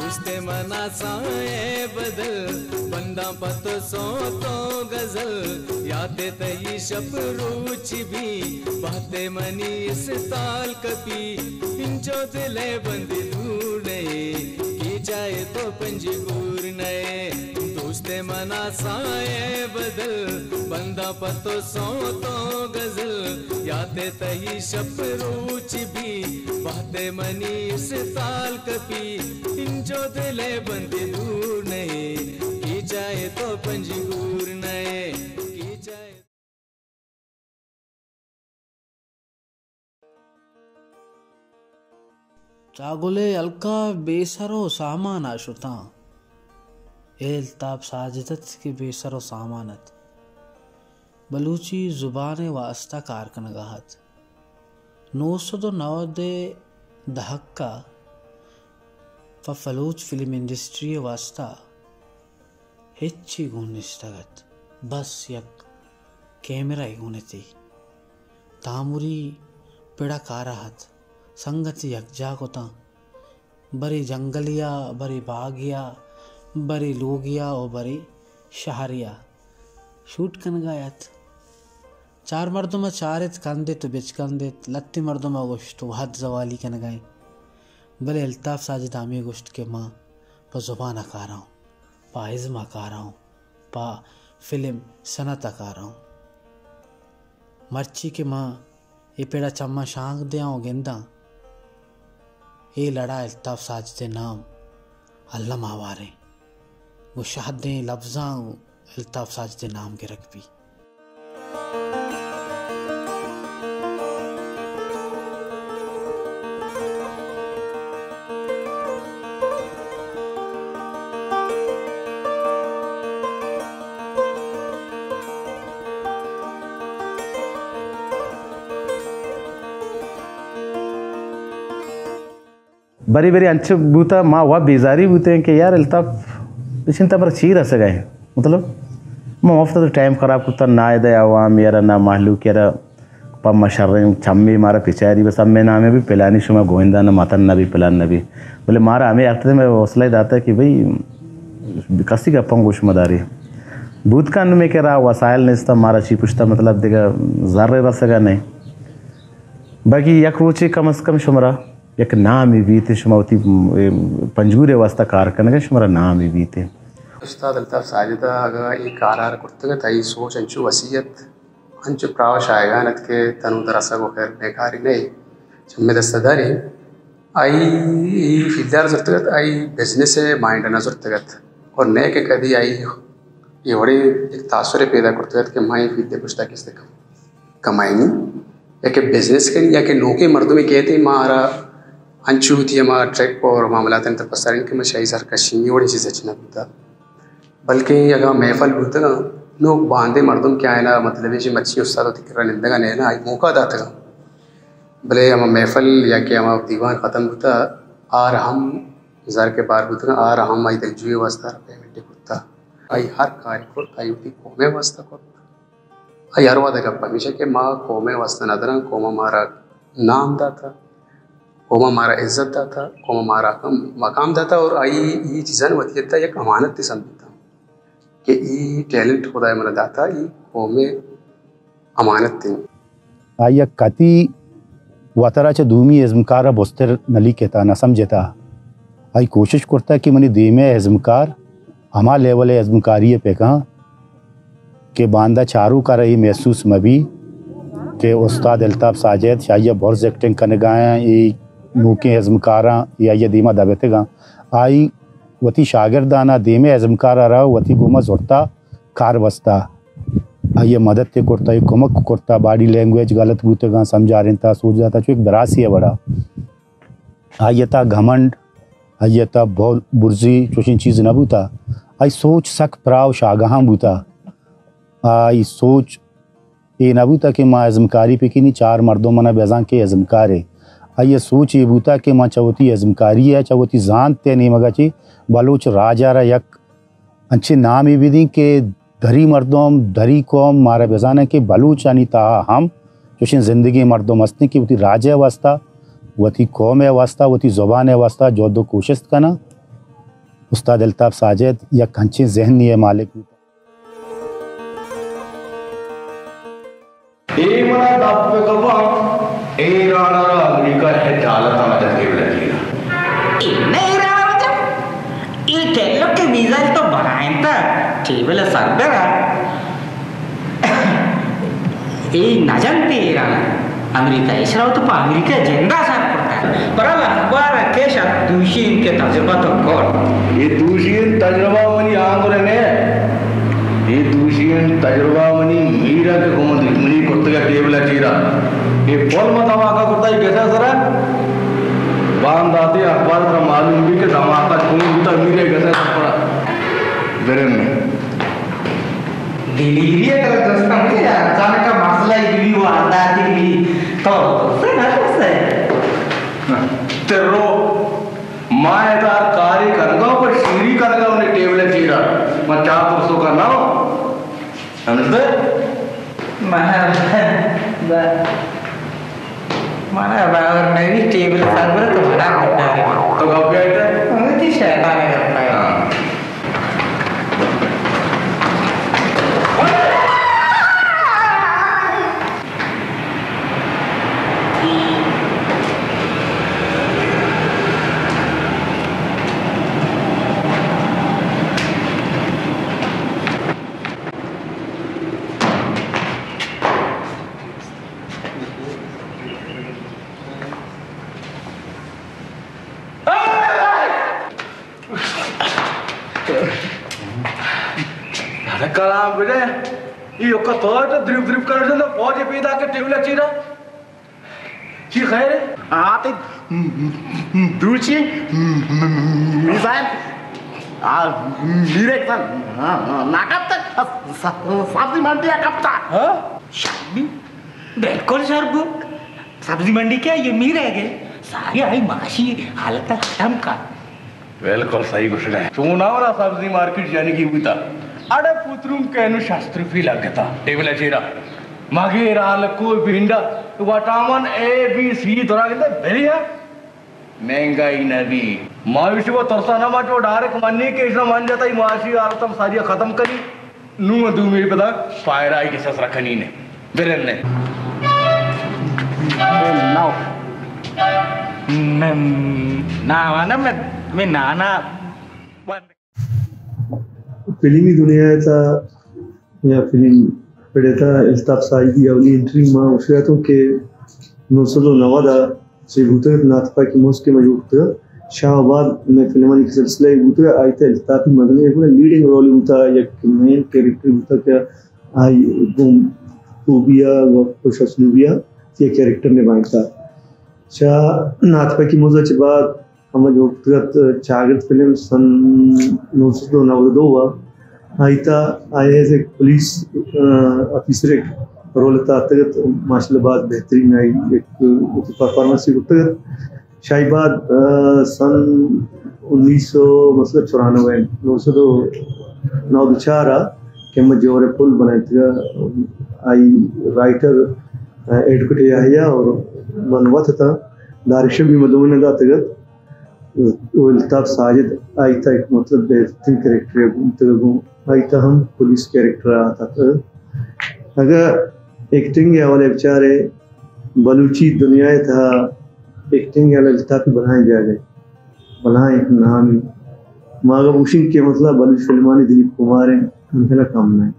دوست منا سائے بدل، بنداں پہ تو سوت و غزل، یات تئی شپ روچ بی، بہت منی استال کپی، انچو دل ء بندی دور نئے، کی جائے تو پنجگور نئے۔ دوست منا سائے بدل، بنداں پہ تو سوت و غزل، یات تئی شپ روچ بی، بہت منی استال کپی، انچو دل ء بندی دور نئے، کی جائے تو پنجگور نئے، کی جائے۔ چاگلے ہلکا بے سر و سامان ء شتاں۔ اے الطاف ساجد ات کہ بے سر و سامان ات۔ بلوچی زبان ء واستہ کار کنگا ات۔ نو سد و نود ء دہک ء پہ بلوچ فلم انڈسٹری ء واستہ ہچی گون نشتگ ات، بس یک کیمرہ ء گون اتی۔ تامری پڑ ء کارا ات، سنگت یکجاہ کتاں، برے جنگلیا، برے باگیا، برے لوگیا و برے شہریا شوٹ کنگا ات۔ چار مردم ء چارت، کندت و بچکندت، لتی مردم ء گوشت وہد زوالی کنگا انت۔ بلے الطاف ساجد ہمے گوشت کہ ما پہ زبان ء کاراں، پہ ازم ء کاراں، پہ فلم صنعت ء کاراں۔ مرچی کہ ما اے پڑ ء چماں شانک دیاں و گنداں، اے لڑا الطاف ساجد ء نام الم آواریں۔ گوں شہدیں لبزاں الطاف ساجد ء نام گرگ بی۔ بری بری انچ بوتا، ما وا بیزاری بوتیں کہ یار الطاف، اچ انت مر چی رسگا ہے؟ مطلب، ما مفت ٹائم خراب کرتا، نہ ادا عوام یارا، نہ مہلوک یارا، پہ ما شریں چمی مارا پچاری، بس ہمے نامے بھی پلانی شما گوئندہ نہ متن نہ بھی پلان نہ بھی۔ بلے مارا ہمے وقت میں حوصلہ داتا کہ بھئی، کسی گپاں گوش مداری۔ بوت کن میں کہ را وسائل نیستا، مارا چی پشتا مطلب دیگا زر رسگا نہیں۔ باقی یک روچے کم از کم شمارا یک نامے بیت، شما وتی، اے، پنجگور ء واستہ کار کنگ ء شمارا نامے بیت۔ استاد الطاف ساجد ء اگاں اے کار آر کرتگ ات، آئی سوچ انچو وسیع ات، انچو پراہ و شایگان ات کہ تنو در رسگ و خیر بیکاری نہ، چمے دست ء داری۔ آئی اے فیلڈ ء زرتگ ات، آئی بزنس ء مائنڈ ء نہ زرتگ ات، اور نئے کہ کدی آئی اے وڑیں یک تاثرے پیدا کرتگ ات کہ ما اے فیلڈ ء پشتا کستے کم کمائینی، یا کہ بزنس کنی، یا کہ نوکیں مردمے کیت، ما آرا انچو وتی ہما ٹرپ اور معاملاتانی تر پساریں کہ ما شاہی سرکشی وڑیں چیز اچ نہ بوتا، بلکیں اگاں محفل بوتگاں، نوک باندیں مردم کہ آئینا مطلب ہے کہ مچی استاد وتی کرا نندگا نینا، آئی موقع داتگاں، بلے ہما محفل یا کہ ہما دیوان ختم بوتا، آر ہم زر کہ بار بوتگاں، آر ہم آئی دلجوئی واسطہ پیمنٹ کرتا، آئی ہر کاری کرت، آئی وتی قومے واسطہ کرت۔ آئی ہر وہد ء گپ ہمیش انت کہ ما قوم ء واستہ ندراں، قوم ء مارا نام داتا، قوم ء مارا عزت داتا، قوم ء مارا ہم مقام داتا اور آئی ای چیزاں وتی حد ء یک امانت ء سمجھتا کہ ای ٹیلنٹ خدا ء منا داتا، ای قوم ء امانت انت۔ آئی ء کتی وترا چہ دومی ازمکار ء بستر نہ لیکتا، نہ سمجھتا۔ آئی کوشش کرتا کہ منی دیم ء ازمکار ہما لیول ء ازمکاری ء پکاں کہ باندا چاروک ء را اے محسوس مہ بی کہ استاد الطاف ساجد شاہی ء برز ایکٹنگ کنگایاں، اے نوکیں ازمکاراں اے آئی ء دیما دبتگاں۔ آئی وتی شاگردانا دیم ء ازمکار ء را وتی گوما زرتا کار بستا۔ آئی ء مدد ء کرتا، آئی ء کمک کرتا، باڈی لینگویج غلط بوتگاں، سمجھارینتا، سوج داتا، چو یک براسی ء وڑا۔ آئی ء تھا گھمنڈ، آئی ء تھا بہت برزی چوشیں چیز نہ بوتا۔ آئی سوچ سک پراہ و شاگہاں بوتا۔ آئی سوچ اے نہ بوتا کہ ما ازمکاری پہ کنی، چار مردم منا بزاں کہ ازمکارے۔ آئی ء سوچ اے بوتا کہ ما چہ وتی ازمکاری ء، چہ وتی زانت ء نیمگا چہ بلوچ راج ء را یک انچیں نامے بدیں کہ دری مردم، دری قوم مارا بزاناں کہ بلوچانی تہا ہم چوشیں زندگیں مردم ہستیں کہ وتی راج ء واستہ، وتی قوم ء واستہ، وتی زبان ء واستہ جہد و کوشست کناں۔ استاد الطاف ساجد یک انچیں ذہنے ءِ مالک بوت۔ اے منا دپ کپاں، ایران ءَ را امریکہ ہچ حالت ءَ نہ جنت ٹیبل ءِ چیرا۔ اے نہ ایران ءَ را جنت؟ اے ٹیلک ءِ میزائل تو بنائینتہ ٹیبل ءِ سربرا۔ اے نہ جنت ایران ءَ۔ امریکہ ایش را تو پہ امریکہ جندا سر کرتا۔ پر اخبار ءَ کش ات دوشی انت کہ تجربہ تو کر۔ اے دوشی انت تجربہ منی آنگر نے۔ اے دوشی انت تجربہ منی میرا کہ گوں دشمنی کرتگ ءَ ٹیبل ءِ چیرا۔ اے پل ما دھماکہ کرتا اے گس ءِ سرا۔ بانداتی اخبار ءَ ترا معلوم بی کہ دھماکہ چون بوتا میرے گس ءِ سرا۔ برن۔ دلیری ءَ ترا درستاں کہ اچانک ءَ مسئلہ ای بی وارداتی بی تو سے نہ سے۔ ترو ما ادار کاری کنگا پر شیری کنگا انہیں ٹیبل ءِ چیرا۔ ما چاہ ترسو کا نہ ہو۔ سمجھتے؟ ما منا باور نہ بی ٹیبل سربرا تو بڑا گڈا ہے۔ تو گپ گئے تھے؟ ہمیں تی شیطان ہے گپ ہے۔ ہاں۔ اڑے کلام بلے، ای اوکا تو تو دریپ دریپ کر دے، فوج پیدا کے ٹیبل چیرا۔ چی خیر ہے؟ آتے دوچی میزائل، آ، میرے کن، ہاں، ہاں، نہ کپتا، س-، س-، سبزی منڈی کپتا۔ ہاں؟ شربی؟ بالکل شربو۔ سبزی منڈی کیا یہ میرے گئے؟ ساری آئی معاشی حالت ختم کر۔ بالکل صحیح گوشگ ءَ۔ چوناھا سبزی مارکیٹ جنگی بوتا۔ اڑے پترونک ءَ نوں شست روپی لگتا ٹیبل ءِ چیرا۔ مگیر آلکو بھنڈا وٹامن اے بی سی ترا گندے بری ہے۔ مہنگائی نہ بی۔ ما ایشی کو ترسا نہ، ما چو ڈائریکٹ منی کہ ایشنا من جتا، ای معاشی حالت ہم ساری ختم کنی۔ نوں دومی پدا پائرائی کہ سسرا کنین ءَ۔ برن ءَ۔ ناو۔ ناوانا میں، میں نانا۔ فلمی دنیا ءِ تھا یا فلم پڑے تھا الطاف ساجد ءِ اولی انٹری ما اشیا تو کہ نو سد و نود ءَ چے بوتگ ات، ناتپاکی مزد کہ ما جوڑ کتگ ات۔ شاہ آباد مئے فلمانی کہ سلسلہ ئے بوتگ ات، آئی تہ ءَ الطافی مزنیں گڑا لیڈنگ رولے بوتگ، یک مین کیریکٹر بوتگ کہ آئی گوں خوبی ءَ و خوش اسلوبی ءَ یک کیریکٹر نبھائینتگ۔ چہ ناتپاکی مزد ءَ چہ بعد ہما جوڑ کتگ ات چاگرد فلم سن نو سد و نود و دو ءَ، آئی تہ ءَ آئی ایز اے پولیس، آ، آفیسر ءِ رول ءِ تہ ءَ اتگ ات، ماشاءاللہ باز بہترین آئی یک وتی پرفارمنس ئے کتگ ات۔ شاہی بعد، آ، سن انیس سو مطلب چورانوے، نو سد و نود و چار ءَ کہ من جوہر پل بنائینتگ ءَ، آئی رائٹر، آ، ایڈوکیٹ یحییٰ اور من وت اتاں، ڈائریکشن بھی من دوئیناں داتگ ات۔ و الطاف ساجد آئی تہ ءَ یک مطلب بہترین کریکٹرے بوتگ گوں، آئی تہ ءَ ہم پولیس کریکٹر ءَ آتک۔ اگاں ایکٹنگ ءِ حوالہ ءَ بچارے، بلوچی دنیا ءِ تہ ءَ ایکٹنگ ءِ حوالہ ءَ الطافی بلاہیں جاگہے، بلاہیں نامے۔ ما اگاں بگوشیں کہ مطلب بلوچ فلمانی دلیپ کمار اِنت، ہمے کم نہ اِنت۔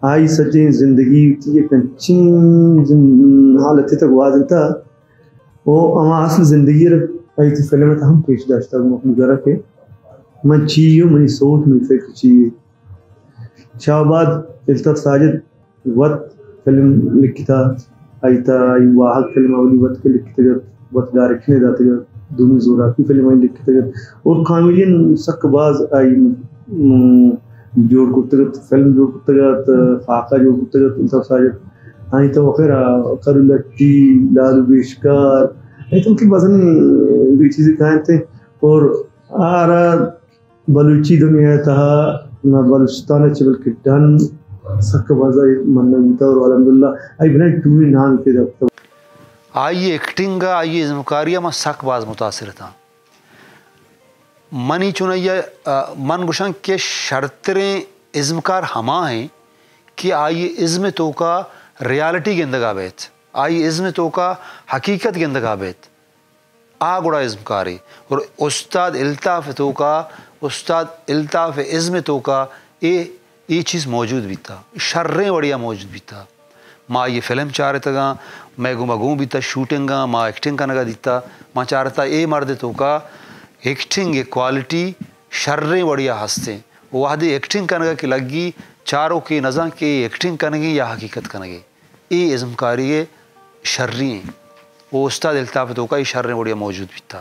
آئی سجہیں زندگی وتی یک انچیں زند-، حالتے تہ گوازینتہ، و ہما اصل زندگی ءَ آئی وتی فلم ءِ تہ ءَ ہم پیش داشتگ مخلوق ءَ را کہ من چی آں، منی سوچ، منی فکر چی اِنت۔ شاہ آباد الطاف ساجد وت فلم لکھتہ، آئی تہ ءَ آئی واہگ فلم اولی وت کہ لکھتگ ات، وت ڈائریکشن ئے داتگ ات، دومی زوراکی فلم آئی لکھتگ ات، اور کامیڈین سک باز آئی، م، جوڑ کرتگ ات، فلم جوڑ کرتگ ات، خاکہ جوڑ کرتگ ات، الطاف ساجد۔ آئی تہ ءَ خیر کر لٹی، لالو بیشکار، آئی تہ ءَ مطلب مزنیں دگہ چیزے کاینت اور آرا بلوچی دنیا ءِ تہ ءَ نہ بلوچستان ءَ چہ بلکہ ڈن سک باز آئی منگ بوتہ اور الحمدللہ آئی بلائیں ٹوہیں نام پیدا کتہ۔ آئی ایکٹنگ ءَ، آئی ازمکاری ءَ من سک باز متاثر اتاں۔ منی چنائی ءَ، آ، من گوشاں کہ شرتریں ازمکار ہما ایں کہ آئی ازم ءِ توکا ریالٹی گندگا بیت، آئی ازم ءِ توکا حقیقت گندگا بیت، آ گڑا ازمکارے۔ اور استاد الطاف ءِ توکا، استاد الطاف ءِ ازم ءِ توکا اے، اے چیز موجود بیتا، شریں وڑیا موجود بیتا۔ ما آئی فلم چارتگاں، مئے گوما گون بیتا شوٹنگاں، ما ایکٹنگ کنگا دیتا، ما چارتا اے مرد توکا ایکٹنگ ءِ کوالٹی شریں وڑیا ہستیں۔ وہدے ایکٹنگ کنگا کہ لگی، چاروکے نزان کہ اے ایکٹنگ کنگی یا حقیقت کنگی۔ اے ازمکاری ءِ شری ایں۔ او استاد الطاف توکا اے شریں وڑیا موجود بیتا۔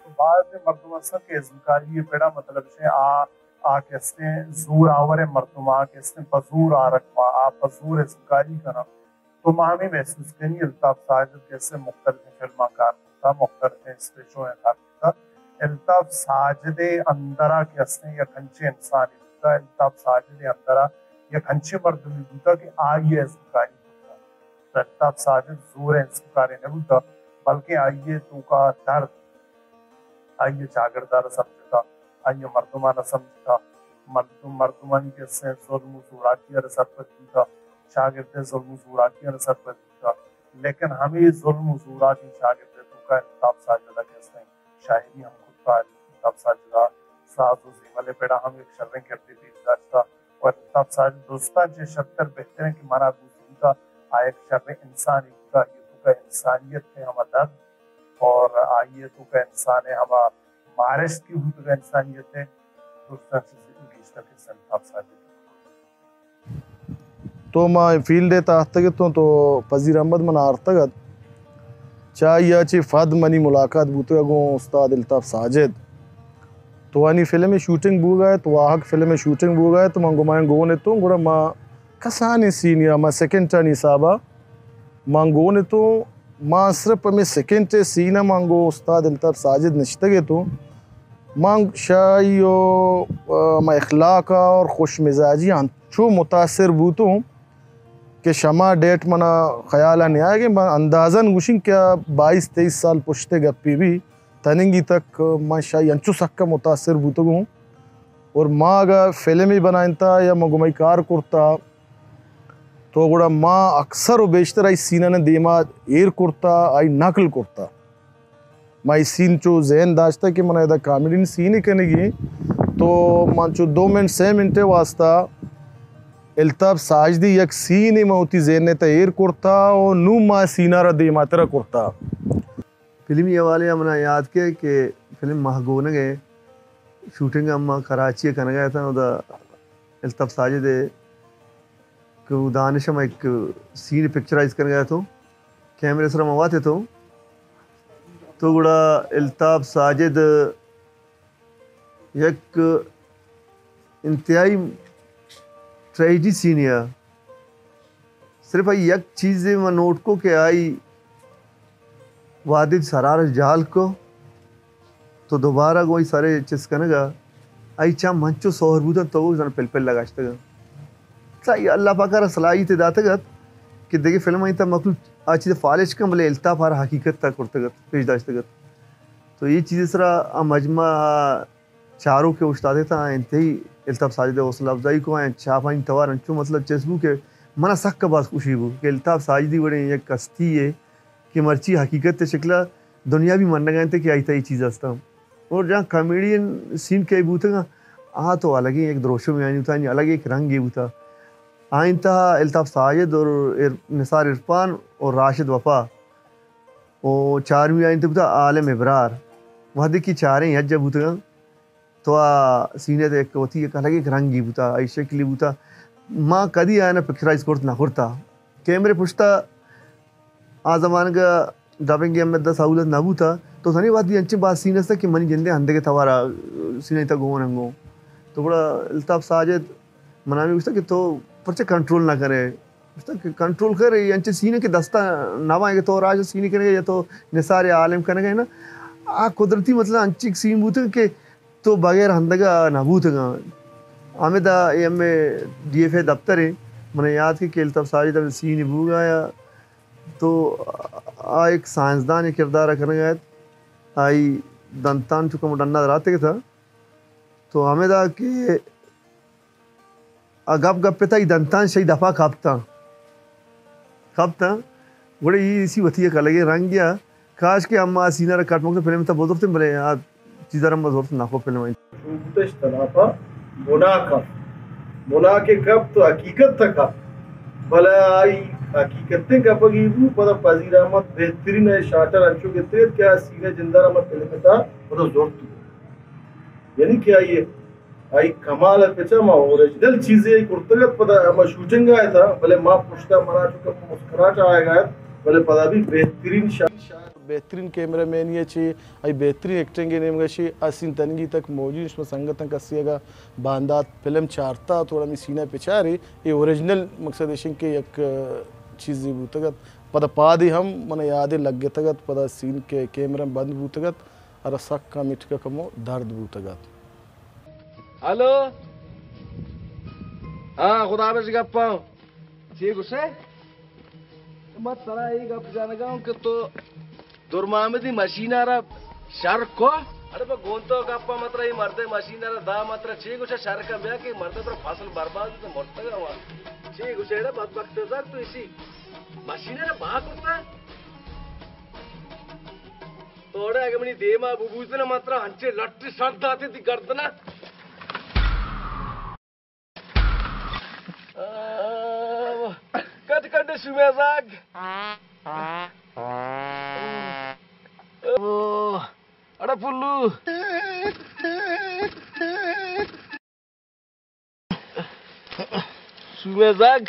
تو باز مردم ہستن کہ ازمکاری ءِ پڑا مطلب شے آ، آ کہ استیں زور آور مردم، آ کہ استیں پہ زور آرگ ما، آ پہ زور ازمکاری کنن۔ تو ما ہمیں محسوس کنی الطاف ساجد کہ استیں مختلف فلماں کار کرتا، مختلف اسٹیجوں کار کرتا۔ الطاف ساجد اندرا کہ استیں یک انچیں انسانی بوتا، الطاف ساجد اندرا یک انچیں مردمی بوتا کہ آئی ازمکاری کرتا۔ الطاف ساجد زور ءِ ازمکارے نہ بوتا، بلکیں آئی ءِ توکا درد، آئی ءِ چاگردار ءَ سمجھتا، آئی ءِ مردمان ءَ سمجھتا، مردم، مردمانی کہ استیں ظلم و زوراکی ءَ سرپد بوتا، چاگرد ءِ ظلم و زوراکی ءَ سرپد بوتا، لیکن ہمے ظلم و زوراکی چاگرد ءِ توکا الطاف ساجد ءَ کہ استیں شاعری ہم کرتا، الطاف ساجد ءَ ساز و زیمل ءِ پڑا ہم یک شریں کردے پیش داشتا۔ و الطاف ساجد درستاں چہ شرتر بہتریں کہ منا دوست بوتا، آ یک شریں انسانے بوتا، آئی ءِ توکا انسانیت ءِ ہما درد اور آئی ءِ توکا انسان ءِ ہما مارشت کہ بوتگا انسانیت ءِ، درستاں چہ گیشتر کہ الطاف ساجد۔ تو ما فیلڈ ءِ تہا اتگ اتوں تو پذیر احمد من آرتگ ات۔ چہ آئی ءَ چہ پد منی ملاقات بوتگ گوں استاد الطاف ساجد۔ تو آنی فلم ءِ شوٹنگ بوگا ات، واہگ فلم ءِ شوٹنگ بوگا ات، من گوں من گون اتوں، گڑا ما کسانیں سینیا ما سیکنڈانی حسابا من گون اتوں، ما صرف ہمے سیکنڈ ءِ سین ءَ من گوں استاد الطاف ساجد نشتگ اتوں۔ من شاہی و، آ، ما اخلاق اور خوش مزاجی انچو متاثر بوتوں کہ شما ڈیٹ منا خیال ءَ نیائے کہ من اندازن گوشیں کہ بائیس تئیس سال پشت ءِ گپے بی، تننگی تک من شاہی انچو سکا متاثر بوتگوں۔ اور ما اگہ فلمے بنائینتا یا ما گمئی کار کرتا، تو گڑا ما اکثر و بیشتر آئی سیناں دیما ایر کرتا، آئی نقل کرتا۔ ما ای سین چو ذہن داشتہ کہ من ادا کامیڈی سینے کنگی، تو من چو دو منٹ، سے منٹ واسطہ الطاف ساجدی یک سینے من وتی ذہن تہ ایر کرتا و نو ما سینا را دیما ترا کرتا۔ فلمی حوالے ءَ منا یاد کئے کہ فلم ماہگونگ ءِ شوٹنگ ءَ ما کراچی ءَ کنگ ءَ اتاں، ادا الطاف ساجد ءِ کہ دانش ءَ ما یک سین پکچرائز کنگ ءَ اتوں، کیمرے سرا ما وات اتوں، تو گڑا الطاف ساجد یک انتہائی ٹریجڈی سینے ءَ۔ صرف آئی یک چیزے من نوٹ کو کہ آئی وہدے سرارش جال کو تو دوبارہ گوں آئی سرے چست کنگا آئی چم ہنچو سوہر بوتن تو زن پل پل لگاشتگا۔ اللہ پاک ءَ را صلاحیت داتگ ات کہ دگہ فلم آئی تا مخلوق آ چیز فالش کن، بلے الطاف ءَ را حقیقت تا کرتگ ات، پیش داشتگ ات۔ تو یہ چیز سرا آ مجمع چاروک ءَ اوشتاتگ ات، آیاں انتہائی الطاف ساجد ءِ حوصلہ افزائی کو، آیاں چاپانی توار انچو مطلب چست بو کہ منا سک باز خوشی بو کہ الطاف ساجدی وڑیں یک ہستی یے کہ مرچی حقیقت ءِ شکل ءَ دنیا بھی منگ ءَ انت کہ آئی تہا اے چیز ہستاں۔ اور جہاں کامیڈین سین کئی بوتگاں، آ تو الگیں یک دروشمے، آیانی تہا الگ یک رنگے بوتا۔ آیانی تہا الطاف ساجد اور ار-، نثار عرفان اور راشد وفا و چارمی آیانی تہ بوتا عالم ابرار۔ وہدے کہ چاریں یکجا بوتگاں تو آ سین ءِ تہ یک وتی یک الگ یک رنگے بوتا، آئی شکلے بوتا۔ ما کدی آیانا پکچرائز کرت نہ کرتا۔ کیمرے پشتا آ زمانگ ءَ ڈبنگ ءِ ہم ادا سہولت نہ بوتا۔ تو سنی وہدی انچیں باز سین است کہ منی جند ءِ ہندگہ توارا سین ءِ تہ گون انگو۔ تو گڑا الطاف ساجد منا ہمے گوشتا کہ تو پرچہ کنٹرول نہ کرے؟ گوشتا کہ کنٹرول کر، اے انچیں سینے کہ دستا نہ بائیں کہ تو راج سینی کنگے یا تو نثار عالم کنگے نا۔ آ قدرتی مطلب انچیں سین بوتگ کہ تو بغیر ہندگا نہ بوتگاں۔ ہمدا اے ہمے ڈی ایف اے دفتر اے، من یاد کہ الطاف ساجد ہمے سین بوگا یا تو آ یک سائنسدان کردار کنگا ات۔ آئی دنتان چو کمو ڈنا دراتگ اتاں۔ تو ہمدا کہ آ گپ گپ ءَ تئی دنتان شئی دپا کپتاں۔ کپتاں۔ گڑا ای اسی وتی یک الگیں رنگے ءَ۔ کاش کہ ہم آ سین ءَ را کٹ مکتیں، فلم تا بزرتیں، بلے آ چیز ءَ را ما زرت نکو فلم ءَ۔ بوتش تلاپا بنا کپ۔ بنا کہ کپ تو حقیقت تا کپ۔ بلے آئی حقیقتیں کپگی بو، پدا پذیر احمد بہترین اے شاٹر انچو گتگ کہ آ سین ءَ جندارا ما فلم تا پدا زرت۔ یعنی کہ آئی، آئی کمال ءَ پچا ما اوریجنل چیزے آئی کرتگ ات، پدا ما شوٹنگ ءَ اتاں، بلے ما پشتا منا چو کہ مسکراہٹ آیگ ءَ ات، بلے پدا بھی بہترین شا-، بہترین کیمرہ مینی ءَ چی، آئی بہترین ایکٹنگ ءِ نیمگ ءَ چی، آ سین تنگی تک موجود، شما سنگتاں کسی اگا باندات فلم چارتا، تو ہمے سین ءَ پچارے، اے اوریجنل مقصد ایشن کہ یک، ا، چیزے بوتگ ات۔ پدا پادے ہم منا یادے لگتگ ات، پدا سین کہ کیمرہ بند بوتگ ات، ارا سک ہم اٹکا کمو درد بوتگ ات۔ ہلو؟ ہاں، خدا بخش گپاں۔ چی گوشے؟ من ترا اے گپ جنگا اوں کہ تو درمامدی مشین ءَ را شر کو؟ ارے بہ گون تو گپا، من ترا اے مردے مشین ءَ را دا، من ترا چی گوشا شر کن بیا کہ مردے ترا فصل برباد تو مرتگا ہوا۔ چی گوشے اڑا بدبخت زاگ تو اسی مشین ءَ را با کرتا؟ تو اڑے اگہ منی دیما ببوتنا، من ترا انچے لٹ سر داتے تی گردنا۔ کٹ کٹ شومے زاگ۔ اڑا پلو۔ شومے زاگ۔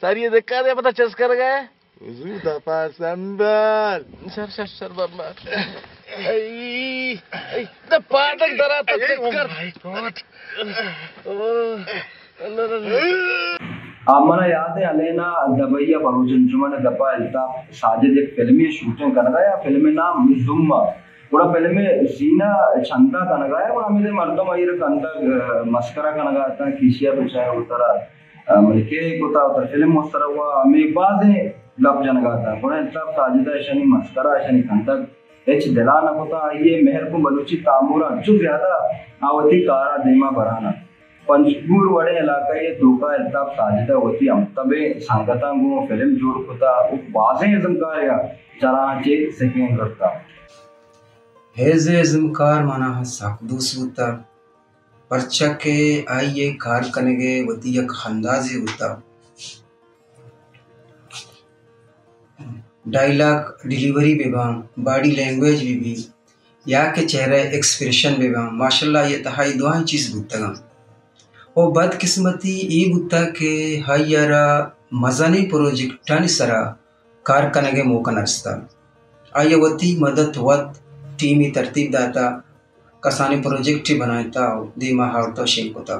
ساری دکا دے پتا چس کر گئے۔ زو دپا سنبھال۔ شر، شر، شر، بابا۔ اے، اے، دا پاٹک درا تا اے، او چکر۔ مائی گاڈ۔ او، اللہ، اللہ۔ آ، منا یاد ایں، الینا دبئی ءَ بلوچ انجمن ءِ دپ ءَ الطاف ساجد یک فلمے شوٹنگ کنگا یا فلم ءِ نام زوم ءَ۔ گڑا فلم ءِ سین ءَ چندہ کنگا یا، گڑا ہمے مردم آئی ءَ را کندگ، ا، مسکرا کنگا اتاں، کیشیا بچار وترا، ا، ملکے کتا وترا فلم مسترا ہوا، ہمے بازیں گپ جنگا اتاں۔ گڑا الطاف ساجد ءَ اشانی مسکرا، اشانی کندگ ہچ دلا نہ کتا۔ آئی ءِ مہر گوں بلوچی تامر ءَ انچو زیادہ آ وتی کارا دیما بران ات۔ پنجگور وڑیں علاقہ ءِ توکا الطاف ساجد ءَ وتی ہمتبیں سنگتاں گوں فلم جوڑ کتا و بازیں ازمکارے ءَ چراں چہ سکین زرتا۔ ہیز ءِ ازمکار منا سک دوست بوتا، پرچا کہ آئی ءِ کار کنگ ءِ وتی یک اندازے بوتا۔ ڈائیلاگ ڈیلیوری بہ باں، باڈی لینگویج بہ بی، یا کہ چہرہ ایکسپریشن بہ باں، ماشاءاللہ آئی ءِ تہا اے دواہیں چیز بوتگاں۔ و بدقسمتی اے بوتا کہ آئی ءَ را مزنیں پروجیکٹانی سرا کار کنگ ءِ موقع نہ رستا۔ آئی ءَ وتی مدت وت ٹیمے ترتیب داتا، کسانیں پروجیکٹے بنائینتا و دیما آورتا و شنگ کتا۔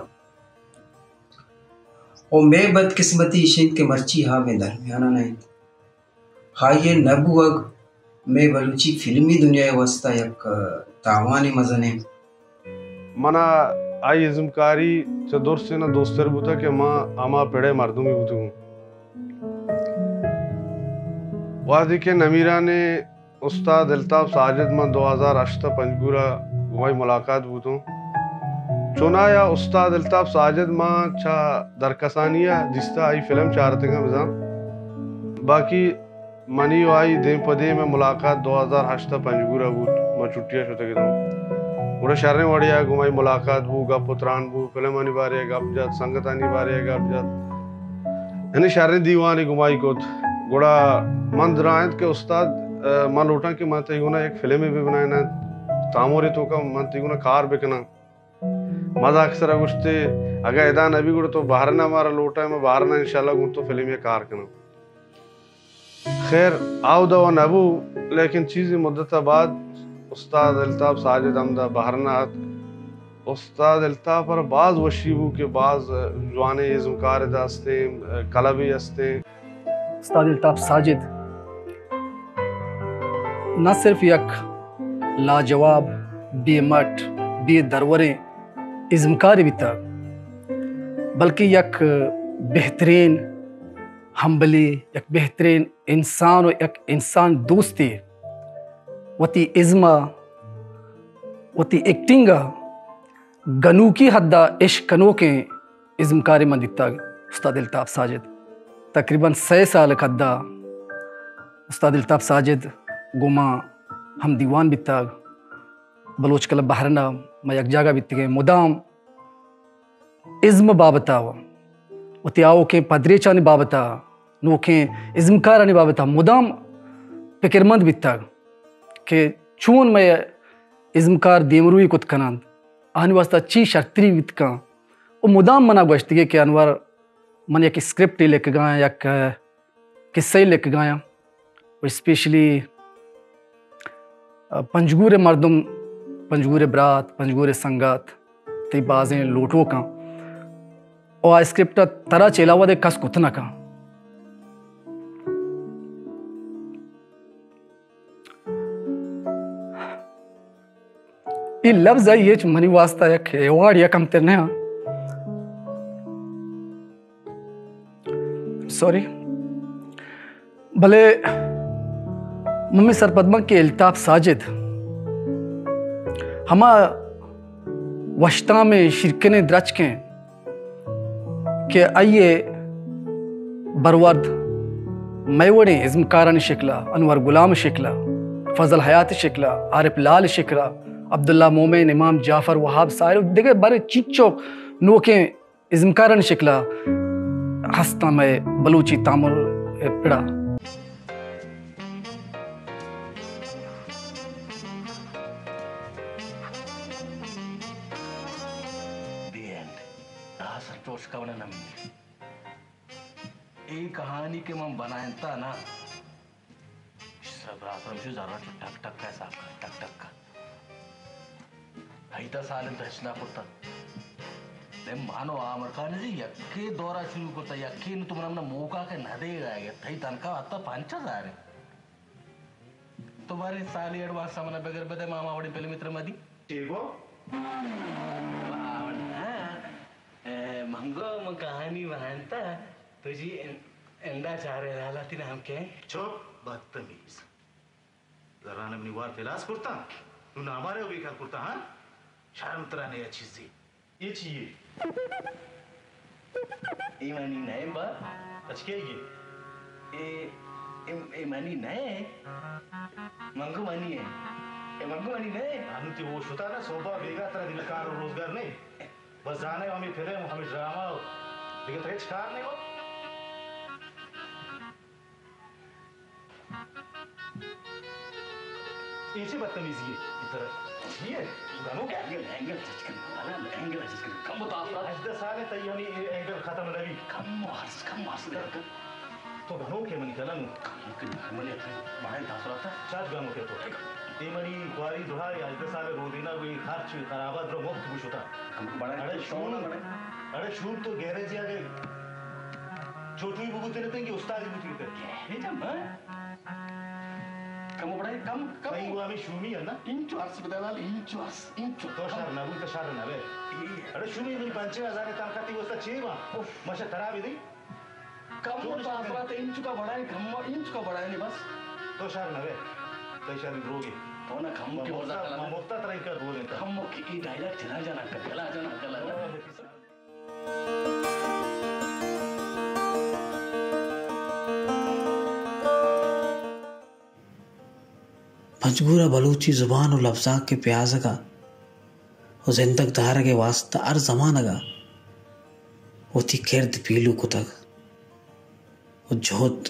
و مئے بدقسمتی ایش انت کہ مرچی آ مئے درمیانا نہ انت۔ آئی ءِ نہ بوگ مئے بلوچی فلمی دنیا ءِ واستہ یک تاوانے مزنیں۔ منا آئی ازمکاری چہ درسینا دوستر بوتا کہ ما ہما پڑے مردمے بوتگوں۔ وہدے کہ نمیرانیں استاد الطاف ساجد، من دو ہزار ہشت ءَ پنجگور ءَ گوں آئی ملاقات بوتوں۔ چونایا استاد الطاف ساجد من چہ درکسانی ءَ دیستا، آئی فلم چارتگاں بزاں۔ باقی منی و آئی دیم پہ دیم ءَ ملاقات دو ہزار ہشت ءَ پنجگور ءَ بوت، ما چھٹی ءَ شتگ اتوں۔ گڑا شریں وڑے ءَ گوں آئی ملاقات بو، گپ و تران بو، فلمانی بارے ءَ گپ جت، سنگتانی بارے ءَ گپ جت۔ یعنی شریں دیوانے گوں آئی کت۔ گڑا من درائینت کہ استاد، ءَ، من لوٹاں کہ من تئی گونا یک فلمے بہ بنائیناں، تامرے توکا من تئی گونا کار بکناں۔ مزاک سرا گوشتے، اگاں ادا نبی گڑا تو بحرین ءَ مارا لوٹائے، من بحرین ءَ انشاءاللہ گوں تو فلمے ءَ کار کناں۔ خیر، آودا و نبو، لیکن چیزے مدت ءَ بعد استاد الطاف ساجد ہمدا بحرین ءَ ات۔ استاد الطاف ءَ را باز وشی بو کہ باز جوانیں ازمکار ادا استیں، کلبے استیں۔ استاد الطاف ساجد نہ صرف یک لاجواب، بے مٹ، بے دروریں ازمکارے بیتگ، بلکہ یک بہترین ہمبلے، یک بہترین انسان و یک انسان دوستے۔ وتی ازم ءَ وتی ایکٹنگ ءَ گنوکی حد ءَ عشق کنوکیں ازمکارے من دیتگ، استاد الطاف ساجد۔ تقریباً سئے سال ءِ قد ءَ استاد الطاف ساجد گوں ما ہم دیوان بیتگ۔ بلوچ کلب بحرین ءَ ما یک جاگہ بیتگیں، مدام ازم ءِ بابت ءَ، وتی آؤکیں پدریچانی بابت ءَ، نوکیں ازمکارانی بابت ءَ مدام پکرمند بیتگ کہ چون مئے ازمکار دیمروئی کت کن انت، آہانی واستہ چی شرتری بیت کن۔ و مدام منا گوشتگی کہ انور، من یک اسکرپٹے لکھگایاں، یک قصہ لکھگایاں۔ و اسپیشلی پنجگور ءِ مردم، پنجگور ءِ برات، پنجگور ءِ سنگت، تئی بازیں لوٹوکاں۔ و آ اسکرپٹ ءَ ترا چہ علاوہ دے کس کت نہ کن۔ اے لبز آئی ہچ منی واسطہ یک ایوارڈ یا کمتر نہ۔ سوری۔ بلے من سرپد باں کہ الطاف ساجد ہما وشتامیں شیرکنیں درچکیں کہ آئی ءِ برورد مئے وڑیں ازمکارانی شکل ءَ، انور غلام ءِ شکل ءَ، فضل حیات ءِ شکل ءَ، عارف لال ءِ شکل ءَ، عبداللہ مومن، امام جعفر، وہاب ساحر و دگہ باریں چینچک نوکیں ازمکارانی شکل ءَ ہستاں مئے بلوچی تامر ءِ پڑ ءَ۔ The end. آ سنتوش کون نمی۔ اے کہانی کہ من بنائینتا نا، سربراہ پر مجھے ذرا ٹک ٹک کا حساب کر، ٹک ٹک کا۔ ہیدا سال انت ہچ نہ کرتا۔ دے مانو آمرکان جی یکے دورہ شروع کرتا، یکے نو تو منا منا موقع کے نہ دے گا، تئی تنخواہ حتی پنچ ہزار ہے۔ تو بارے سالی ایڈوانس منا بغیر بدے ماما وڑی فلم اتر مدی۔ ٹھیک ہو؟ واہ، ہاں۔ اے، منگو، من کہانی وانتا، تو جی ان-، اندا چارے لالا تی نام کے؟ چپ، بدتمیز۔ زران منی وار تلاس کرتا، نو نامارے و بیکار کرتا، ہاں؟ شرم ترا نیا چیزی۔ یہ چی ہے؟ اے منی نئے با۔ اچ کے یہ؟ اے، اے، اے منی نئے۔ منگو منی ہے۔ اے منگو منی نئے۔ انو تی وہ شتا نا، صوبہ بیگا ترا دل کار و روزگار نہیں۔ بس زانے ہمیں فلم، ہمیں ڈرامہ، دیگہ تو ہچ کار نہیں ہو۔ اے چے بدتمیزی ہے؟ اتر چی ہے؟ گنوک ہے؟ اینگل، اینگل سچ کن، اینگل سچ کن۔ کم بتا۔ ہژدہ سال ہے تئی ہمیں اینگل ختم نہ بھی۔ کم مارس، کم مارس۔ تو گنوک ہے منی کلنو۔ کم بڑا تاثرات۔ چاچ گنوک ہے تو۔ اے منی خواری دہا یا ہژدہ سال رودینا کوئی خرچ خرابات رو مفت گشتا۔ کم بڑا اڑے شون، بڑا۔ اڑے شون تو گیرج یا کہ چھوٹوی بگوتے رہتے کہ استادی بگوتے رہتے۔ گیرج ہم، ہاں؟ کم بڑا، کم، کم۔ بھائی، وہ ہمیں شومی ہے نا؟ انچو عرض بدلال، انچو عرض، انچو۔ تو شر نہ بو، تو شر نہ بے۔ اڑے شومی منی پنچے ہزار تنخواہ تی واسطہ چے با؟ ماشا ترا بھی دی۔ کم جو تو آسرات انچو کا بڑا ہے، کم انچو کا بڑا ہے نہیں بس۔ تو شر نہ بے۔ تو شر دروگی۔ تو نہ کم کی بولا مفتا، کلا۔ مفتا ترا کا بولے۔ کم کی ای ڈائریکٹ چلا جانا کلا، چلا جانا کلا۔ پنجگور ءَ بلوچی زبان ءُ لبزانک ءِ پیازگ ءَ ءُ زندگ دارگ ءِ واستہ ہر زمانگ ءَ وتی کرد پیلو کتگ ءُ جہد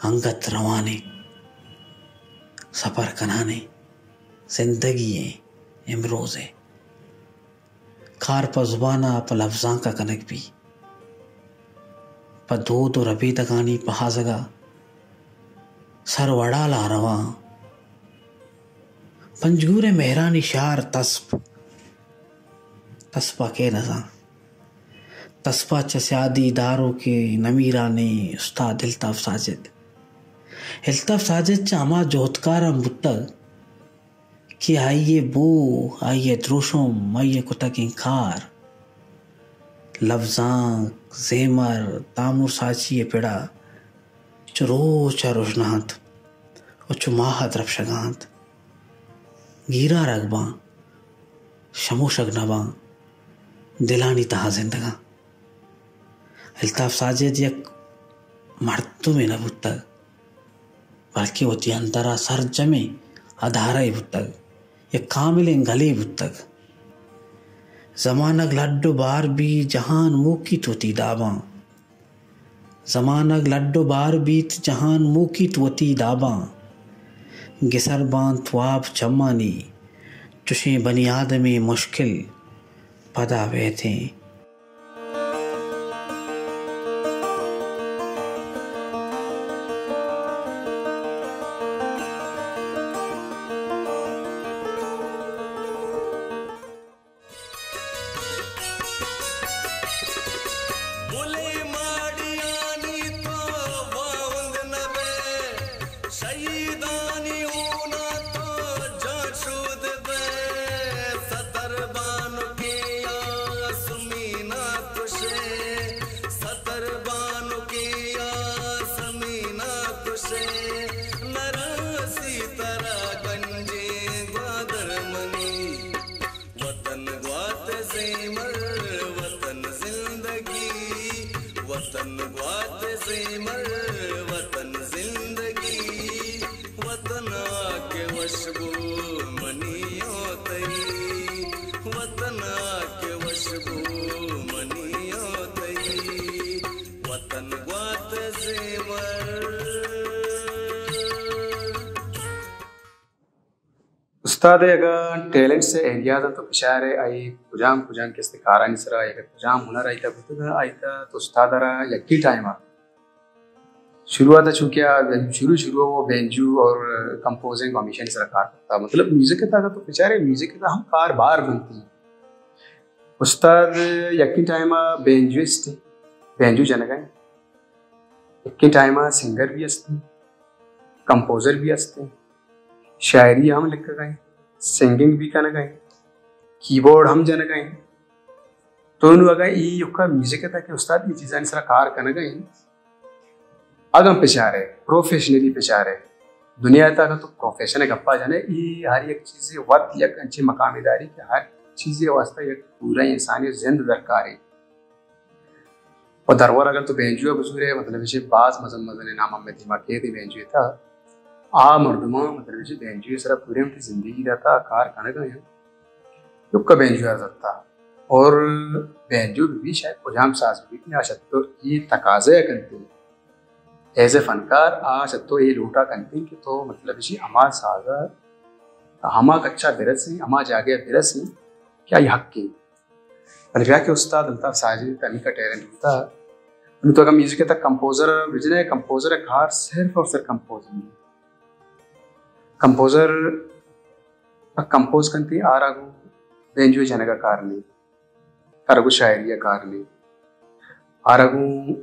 انگت روانیں، سپر کنانیں، زندگی ءِ امروز ءِ۔ کار پہ زبان ءَ پہ لبزانک ءَ کنگ بی، پہ دود ءُ ربیدگانی پہازگ ءَ سر وڑال ءَ رواں۔ پنجگور ءِ مہرانی شہر تسپ، تسپ ءَ کئے نزان؟ تسپ ءَ چہ سیادی داروکیں نمیرانیں استاد الطاف ساجد۔ الطاف ساجد چہ ہما جہدکاراں بوتگ کہ آئی ءِ بو، آئی ءِ دروشم، آئی ءِ کتگیں کار، لبزانک، زیمر، تامر ساچی ءِ پڑ ءَ چو روچ ءَ رژنا انت ءُ چو ماہ ءَ درپشگ ءَ انت۔ گیرارگ باں، شموشگ نہ باں، دلانی تہا زندگاں۔ الطاف ساجد یک مردمے نہ بوتگ، بلکیں وتی اندر ءَ سرجمیں ادارہ ئے بوتگ، یک کاملیں گلے بوتگ۔ زمانگ لڈ ءُ بار بی، جہان موکیت وتی داباں۔ زمانگ لڈ ءُ بار بیت، جہان موکیت وتی داباں۔ گسر بانت واب چمانی، چشیں بنی آدمے مشکل پدا بیتیں۔ بلے ماڑیانی تو واہند نہ بئے، شہیدانی ہون ءَ تو جان شود بئے۔ ستر بانکیں آسمین ءَ کشئے، ستر بانکیں آسمین ءَ کشئے، نہ رسی ترا گنجیں گوادر منی۔ وطن گوات زیمر، وطن زندگی، وطن گوات زیمر، وطن زندگی، وطن ءَ کہ وشبو منی ءُ تئی، وطن ءَ کہ وشبو منی ءُ تئی، وطن گوات زیمر۔ استاد ءِ اگاں ٹیلنٹس ءِ ایریاز انت تو بچارئے آئی کجام کجام کستے کارانی سرا یا کجام ہنر آئی تہا بوتگ، آئی تہا تو استاد ءَ را یکیں ٹائم ءَ شروعات ءَ چونکہ آ شروع شروع ءَ وہ بینجو اور کمپوزنگ ہمیشانی سرا کار کرتا، مطلب میوزک ءِ تہا اگاں تو بچارئے میوزک ءِ تہا ہم کار بار بنتی۔ استاد یکیں ٹائم ءَ بینجوسٹ، بینجو جنگ ءَ، یکیں ٹائم ءَ سنگر بھی ہستی، کمپوزر بھی ہستی۔ شاعری ہم لکھگ ءَ ایں، سنگنگ بھی کنگ ءَ ایں، کیبورڈ ہم جنگ ءَ ایں۔ تو نوں اگاں اے یکا میوزک ءِ تہا کہ استاد اے چیزانی سرا کار کنگ ءَ ایں، اگاں بچارئے، پروفیشنلی بچارئے، دنیا ءِ تہا اگاں تو پروفیشن ءِ گپا جنئے، اے ہر یک چیزے وت یک انچیں مقامے داری کہ ہر چیزے ءِ واستہ یک پورا انسانی زند درکارے۔ و درور اگاں تو بینجو ءَ بزورئے، مطلب ایشی باز مزن مزنیں نام ہمے دیما کیت اے بینجو ءِ تہا۔ آ مردماں مطلب ایشی بینجو ءِ سرا پوریں وتی زندگی داتا، کار کنگ ءَ انت۔ یکا بینجو ءَ زرتا۔ اور بینجو بہ بی شاید کجام ساز بہ بیت، آ شتو اے تقاضا ءَ کنت۔ ایز اے فنکار آ شتو اے لوٹا کنت کہ تو مطلب ایشی ہما ساز ءَ ہما کچا برسیں، ہما جاگہ ءَ برسیں کہ آئی حق انت۔ بلے بیا کہ استاد الطاف ساجد ءِ تنیگا ٹیلنٹ بوتا۔ نوں تو اگاں میوزک ءِ تہا کمپوزر ءَ بجنئے، کمپوزر ءِ کار صرف اور صرف کمپوزنگ۔ کمپوزر کمپوز کنتی، آرا گوں بینجو جنگ ءَ کار نی، آرا گوں شاعری ءَ کار نی، آرا گوں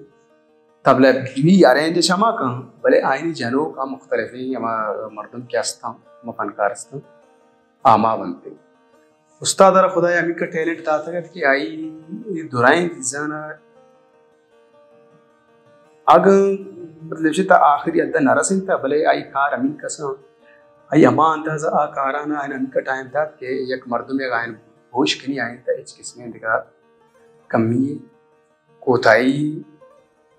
طبلہ بی ارینج چما کن، بلے آئینی جنوک ہم مختلفیں ہما مردم کہ ہستاں، ہما فنکار ہستاں، آ ہما بنت۔ استاد ءَ را خدایا ہمینکا ٹیلنٹ داتگ ات کہ آئی اے درائیں چیزاں ءَ اگاں مطلب چہ تا آخری حد ءَ نہ رسینتا، بلے آئی کار ہمینکساں، آئی ہما اندازہ آ کاراں ءَ آئین ہمینکا ٹائم دات کہ یک مردمے اگاں آئین ہوش کنی آئین تہا ہچ قسمیں دگہ کمی، کوتاہی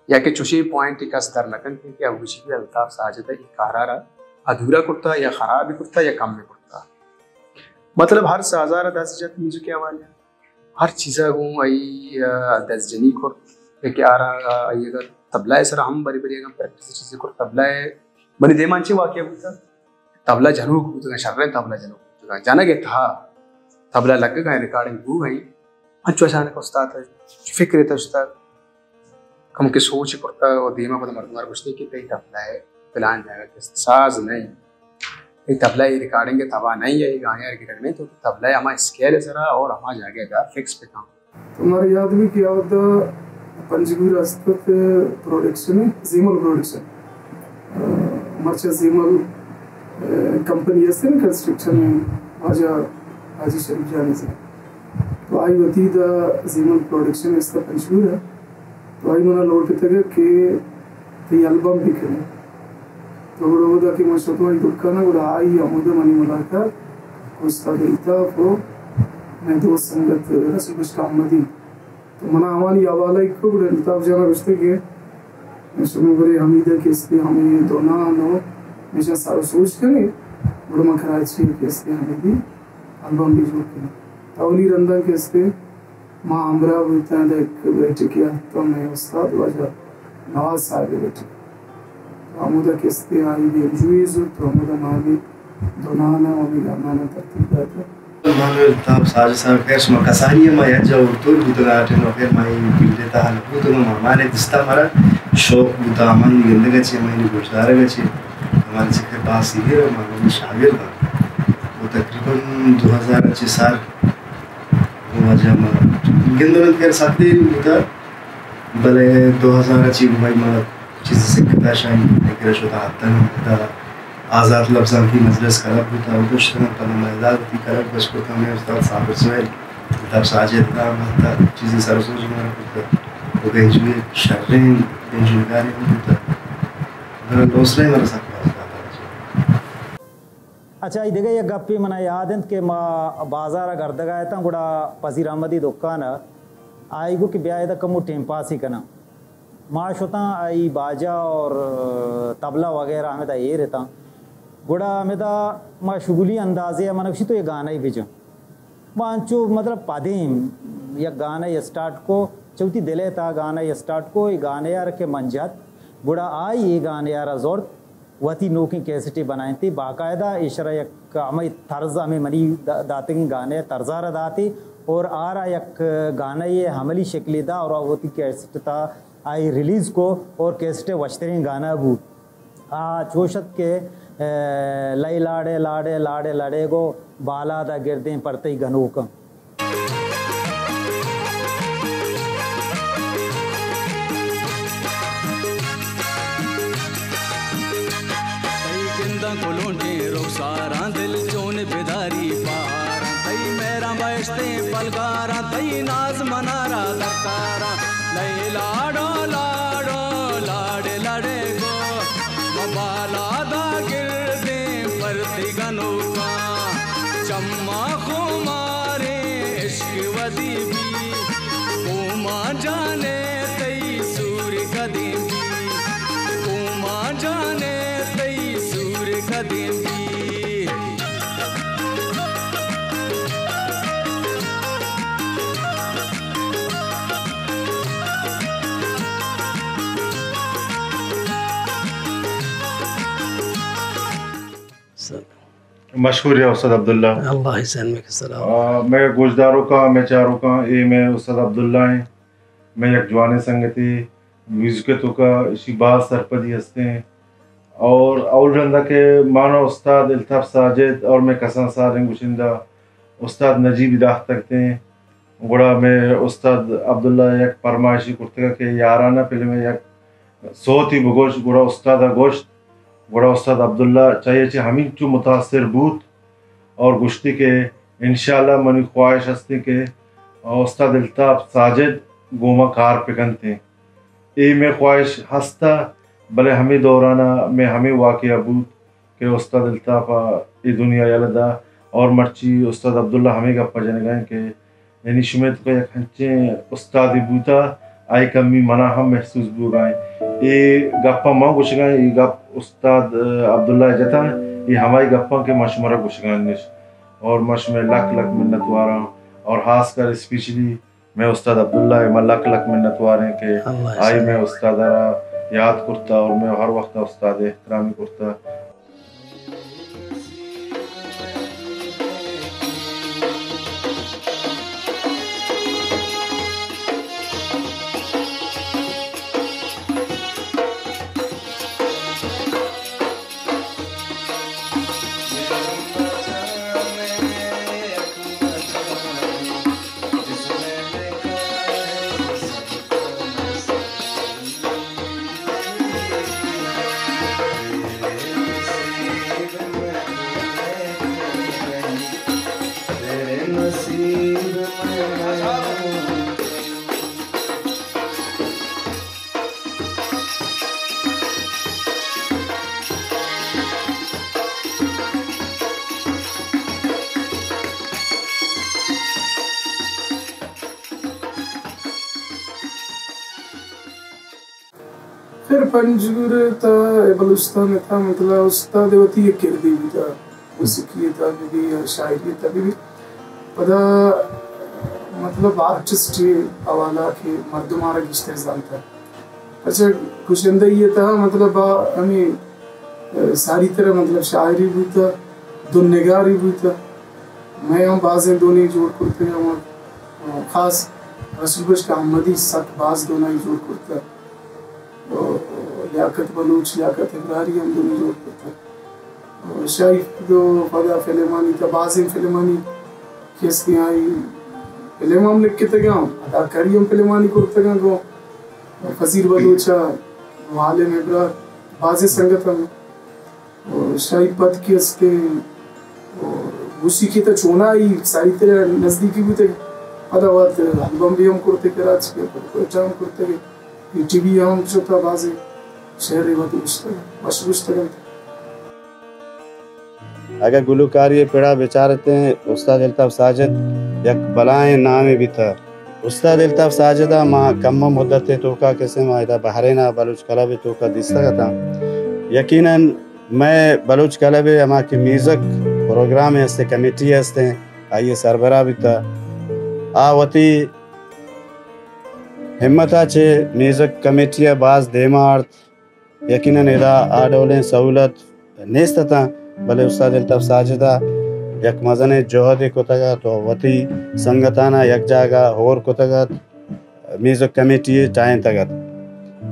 یا کہ چوشیں پوائنٹ کس در نہ کنت کہ آ گوشی کہ الطاف ساجد ءَ اے کار ءَ را ادھورا کرتا یا خراب کرتا یا کم کرتا۔ مطلب ہر ساز ءَ را دست جت میوزک ءِ حوالہ ءَ۔ ہر چیز ءَ گوں آئی ءَ دست جنی کرت کہ آرا آئی اگر طبلہ ءِ سرا ہم بری بری اگاں پریکٹس چیزے کرت، طبلہ ءِ منی دیما انچیں واقعہ بوتگ، طبلہ جنوک بوتگاں، شریں طبلہ جنوک بوتگاں، جنگ ءِ تہا طبلہ لگگاں، ریکارڈنگ بوگاں، انچو اچانک استاد ءَ فکر ءَ تشتگ، کمکے سوچ کرتگ و دیما پدا مردم ءَ را گوشتگ کہ تئی طبلہ ءِ پلان جاگہ کہ ساز نہ انت، تئی طبلہ ءِ ریکارڈنگ ءِ تبا نہ انت، اے گانے ءَ گرگ نہ انت، تو طبلہ ءِ ہما اسکیل ءِ سرا اور ہما جاگہ ءَ بیا فکس بکن۔ تو مارا یاد بھی کہ آ وقت پنجگور است ات پروڈکشن، زیمل پروڈکشن۔ مرچا زیمل، آ، کمپنی است نا کنسٹرکشن، واجہ حاجی شریف جان سے۔ تو آئی وتی دا زیمل پروڈکشن است پنجگور ہے۔ تو آئی منا لوٹتگ کہ تئی البم بکنے۔ تو گڑا اودا کہ من شتوں آئی دکان ءَ، گڑا آئی ہمودا منی ملاقات استاد الطاف و مئے دوست سنگت رسول بخش کامدی، تو منا آوانی حوالہ ءَ کو، گڑا الطاف جان ءَ گوشتے کہ شما برے حمیدہ کہ استے ہمے دونان و ہمیشاں سر و سوج کنے، گڑا ما کراچی ءَ کہ استے حمیدی البم بھی جوڑ کنے۔ اولی رنداں کہ استے ما ہمراہ بوتاں، یک بیٹھکے ءَ اتاں مئے استاد واجہ نواز صاحب ءِ بیٹھک۔ تو ہمودا کہ استے آئی دلجوئی زرت، تو ہمودا ما ہمے دونان ءَ و ہمے گانان ءَ ترتیب داتہ۔ ما ہمے الطاف ساجد صاحب، خیر شما کسانی ءَ ما یک جا ہورتول بوتگاں، آ ٹائم ءَ خیر ما اے فیلڈ ءِ تہا نہ بوتگاں، ما ہمانے دیستہ مارا شوق بوتہ، ہمائی گندگ ءَ چہ، ہمائی گوشدارگ ءَ چہ، ہمارا چہ خیر باز سینئر ءُ ما ہمائی شاگرد آں۔ و تقریباً دو ہزار ءَ چہ سر واجہ ما گندگ ءَ خیر سک دیر بوتہ، بلے دو ہزار ءَ چہ بھائی ما چیز سکتا شاہی فکر شتا اتن ادا آزات لبزانکی مجلس کلب بوتا، اودا شتاں، پدا ما ادا وتی کلب بچ کرتا، ہمیں استاد صابر سہیل، الطاف ساجد دا، ما تا چیزی سر و سوج مارا کرتا، و گنجوی شرین گنجوی کاری ہم بوتا۔ بہرحال حوصلہ مارا سک باز داتا۔ اچھا، ای دگہ یک گپے منا یاد انت کہ ما بازار ءَ گردگ ءَ اتاں، گڑا پذیر احمدی دکان ءَ آئی گو کہ بیا ادا کمو ٹیم پاسی کناں۔ ما شتاں، آئی باجا اور طبلہ وغیرہ ہمدا ایر اتاں۔ گڑا ہمدا ما شغلی اندازے ءَ من گوشی تو یہ گانا ہی بجن۔ ما انچو مطلب پدیم یک گانا اسٹارٹ کو، چوتی دل ءِ تہا گانا اسٹارٹ کو، یہ گانے یار کہ من جت، گڑا آئی یہ گانے یار زورت، وتی نوکیں کیسٹے بنائینتی، باقاعدہ ایشرا یک ہمے طرز، ہمے منی دا-، داتگیں گانے طرزا را داتی اور آرا یک گانے عملی شکلے دا اور وتی کیسٹ تا آئی ریلیز کو اور کیسٹ وشتریں گانا بو۔ آ چوشت کہ، اے، لئی لاڑے، لاڑے، لاڑے، لڑے گو بالا دا گردیں پرتئی گنوکاں۔ تئی گنداں کلونٹیں رخساراں، دل چون بداری پاراں، تئی مہراں بہشتیں پلگاراں، تئی ناز منارا درکاراں۔ لئے لاڑو لاڑو لاڑے لڑے گو، مبالا دا گردیں پرتی گنوکاں، چماں خماریں عشق ودی بی، کوما جانے تئی سور کدیں بی، کوما جانے تئی سور کدیں بی۔ مشہور یا استاد عبداللہ۔ اللہ حسین میں کے سلام۔ آ، مئے گوشداروکاں، مئے چاروکاں، اے مئے استاد عبداللہ ایں۔ مئے یک جوانیں سنگتے، میوزک ءِ توکا اشی باز سرپدی ہستیں۔ اور اول رندا کہ مانا استاد الطاف ساجد اور مئے کسان سالیں گشندہ استاد نجیب داختگتیں، گڑا مئے استاد عبداللہ یک پرمائشی کرتگا کہ یارانہ فلم ءِ یک سوتی بگوش، گڑا استاد ءَ گوشت، گڑا استاد عبداللہ چاہیے چہ ہمینچو متاثر بوت اور گوشتی کہ انشاءاللہ منی خواہش ہستیں کہ استاد الطاف ساجد گوما کار پکنتیں۔ اے مئے خواہش ہستا، بلے ہمے دورانا مئے ہمے واقعہ بوت کہ استاد الطاف ءَ اے دنیا یلہ دا اور مرچی استاد عبداللہ ہمے گپ ءَ جنگا ایں کہ یعنی شمئے توکا یک ہنچیں استادے بوتا، آئی کمی منا ہم محسوس بوگا ایں۔ اے گپاں ما گوشگا ایں، اے گپ استاد، اے، عبداللہ ءَ جتا، اے ہمائی گپاں کہ ما شمارا گوشگا ایں۔ اور ما شمئے لک لک منت واراں اور خاص کر اسپیشلی مئے استاد عبداللہ ءِ ما لک لک منت وار ایں کہ آئی مئے استاد ءَ را یاد کرتا اور مئے ہر وقت استاد ءِ احترامی کرتا۔ پنجگور تا، بلوچستان تا، مطلب، استاد وتی یک کردے بوتا، موسیقی تا بہ بی یا شاعری تا بہ بی۔ پدا، مطلب، آرٹسٹ حوالہ کہ مردم آرا گیشتر زانتا۔ اچھا، گشندہی تا، مطلب، آ ہمیں، ساری طرح، مطلب، شاعری بوتا، دن نگاری بوتا۔ میں ہم بازیں دونی جوڑ کرتے ہم، خاص رسول بخش احمدی سک باز دونائی جوڑ کرتا۔ و لیاقت بلوچ، لیاقت ابراری ہم دومی جوڑ کرتگ۔ و شاہی دو پدا فلمانی تا، بازیں فلمانی کہ استیں آئی فلم ہم لکھتگاں، اداکاری ہم فلمانی کرتگاں گوں فضیل بلوچ ء، عالم ابرار، بازیں سنگت ہم۔ و شاہی پد کہ استیں، و موسیقی تا چونائی ساری ترا نزدیکی بوتگ۔ پدا وت البم بھی ہم کرتے کراچی ء، پدا کوئٹہ ہم کرتے، پی ٹی وی ہم شتا، بازیں شعر وت گشتگ، وش گشتگ انت۔ اگہ گلوکاری پڑا بچارتیں، استاد الطاف ساجد یک بلائیں نامے بیتا۔ استاد الطاف ساجد ء ما کم مدت توکا کسے ما ادا بحرین ء بلوچ کلب توکا دیستگ اتاں۔ یقیناً مئے بلوچ کلب ء ہما کہ میوزک پروگرام است، کمیٹی است، آئی ء سربراہ بیتا۔ آ وتی ہمت ء چہ میوزک کمیٹی ء باز دیما آرت۔ یقیناً ادا آ ڈولیں سہولت نیست اتاں، بلے استاد الطاف ساجد ء یک مزنیں جہدے کتگ ات و وتی سنگتانا یک جاگہ ہور کتگ ات، میوزک کمیٹی ء ٹاہینتگ ات۔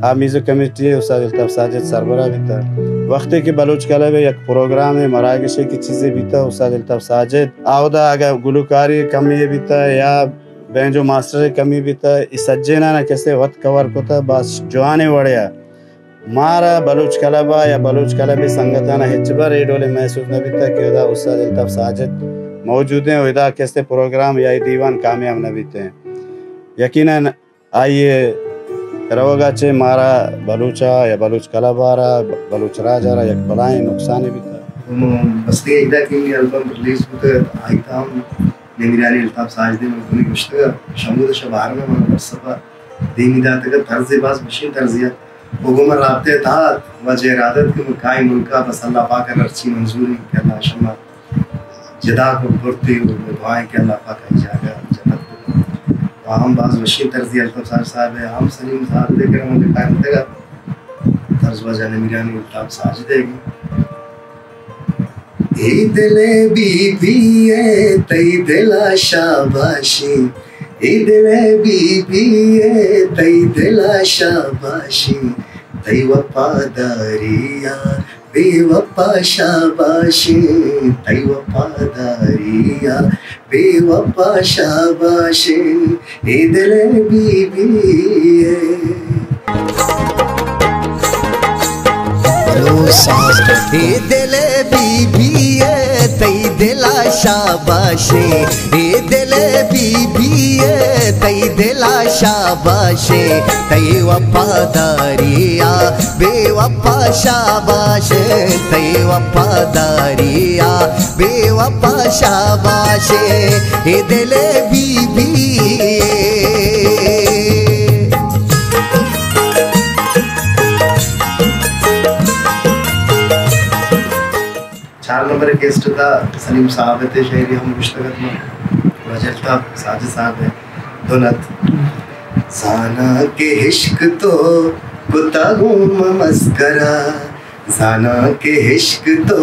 آ میوزک کمیٹی ء استاد الطاف ساجد سربراہ بیتگ۔ وختے کہ بلوچ کلب ء یک پروگرام ء مراگشے کہ چیزے بیتگ، استاد الطاف ساجد آودا اگہ گلوکاری کمی بیتگ یا بینجو ماسٹر کمی بیتگ، اے سجینانا کسے وت کور کتگ، باز جوانیں وڑے ء۔ مارا بلوچ کلب ء یا بلوچ کلب ء سنگتانا ہچبر اے ڈولیں محسوس نہ بیتگ کہ ادا استاد الطاف ساجد موجود ایں و ادا کسے پروگرام یا اے دیوان کامیاب نہ بیتیں۔ یقیناً آئی ء روگ ء چہ مارا بلوچ ء یا بلوچ کلب ء را، بلوچ راج ء را یک بلائیں نقصانے بیتگ۔ بستگیں عید ء کہ منی البم ریلیز بوتگ، آئی تہ ہم نمیرانی الطاف ساجد ء من دومی گوشتگ ء، شمود ء شہ بہرن ء من واٹس ایپ ء دیمی داتگ ء، طرز ء باز وشیں طرزے ات۔ و گوں من رابطہ ء تہ ات، واجہ ارادہ ات کہ من کائیں ملک ء، بس اللہ پاک ء ہرچی منظور انت کہ اللہ شما جدا کت برتے و دعائیں کہ اللہ پاک آئی جاگہ جنت بدنت۔ و ہم باز وشیں طرزی الطاف ساجد صاحب ء، ہم سلیم ساجد ء کرا من لکھائینتگ ات، طرز واجہ نمیرانی الطاف ساجد ء گی۔ اے دل ء بی بی ء تئی دل ء شاباشیں، اے دل ء بی بی ء تئی دل ء شاباشیں، تئی وفاداری ء بے وفا شاباشیں، تئی وفاداری ء بے وفا شاباشیں، اے دل ء بی بی ء۔ اے دل ء بی بی ء تئی دل ء شاباشیں، اے دل ء بی بی ء تئی دل ء شاباشیں، تئی وفاداری ء بے وفا شاباشیں، تئی وفاداری ء بے وفا شاباشیں، اے دل ء بی بی ء۔ چار نمبر ء کیسٹ ء تھا سلیم صاحب ء تہ شاعری ہم گوشتگ ات، من واجہ الطاف ساجد صاحب ء دن ات۔ زاناں کہ عشق تو کتا گوں من مسکرا، زاناں کہ عشق تو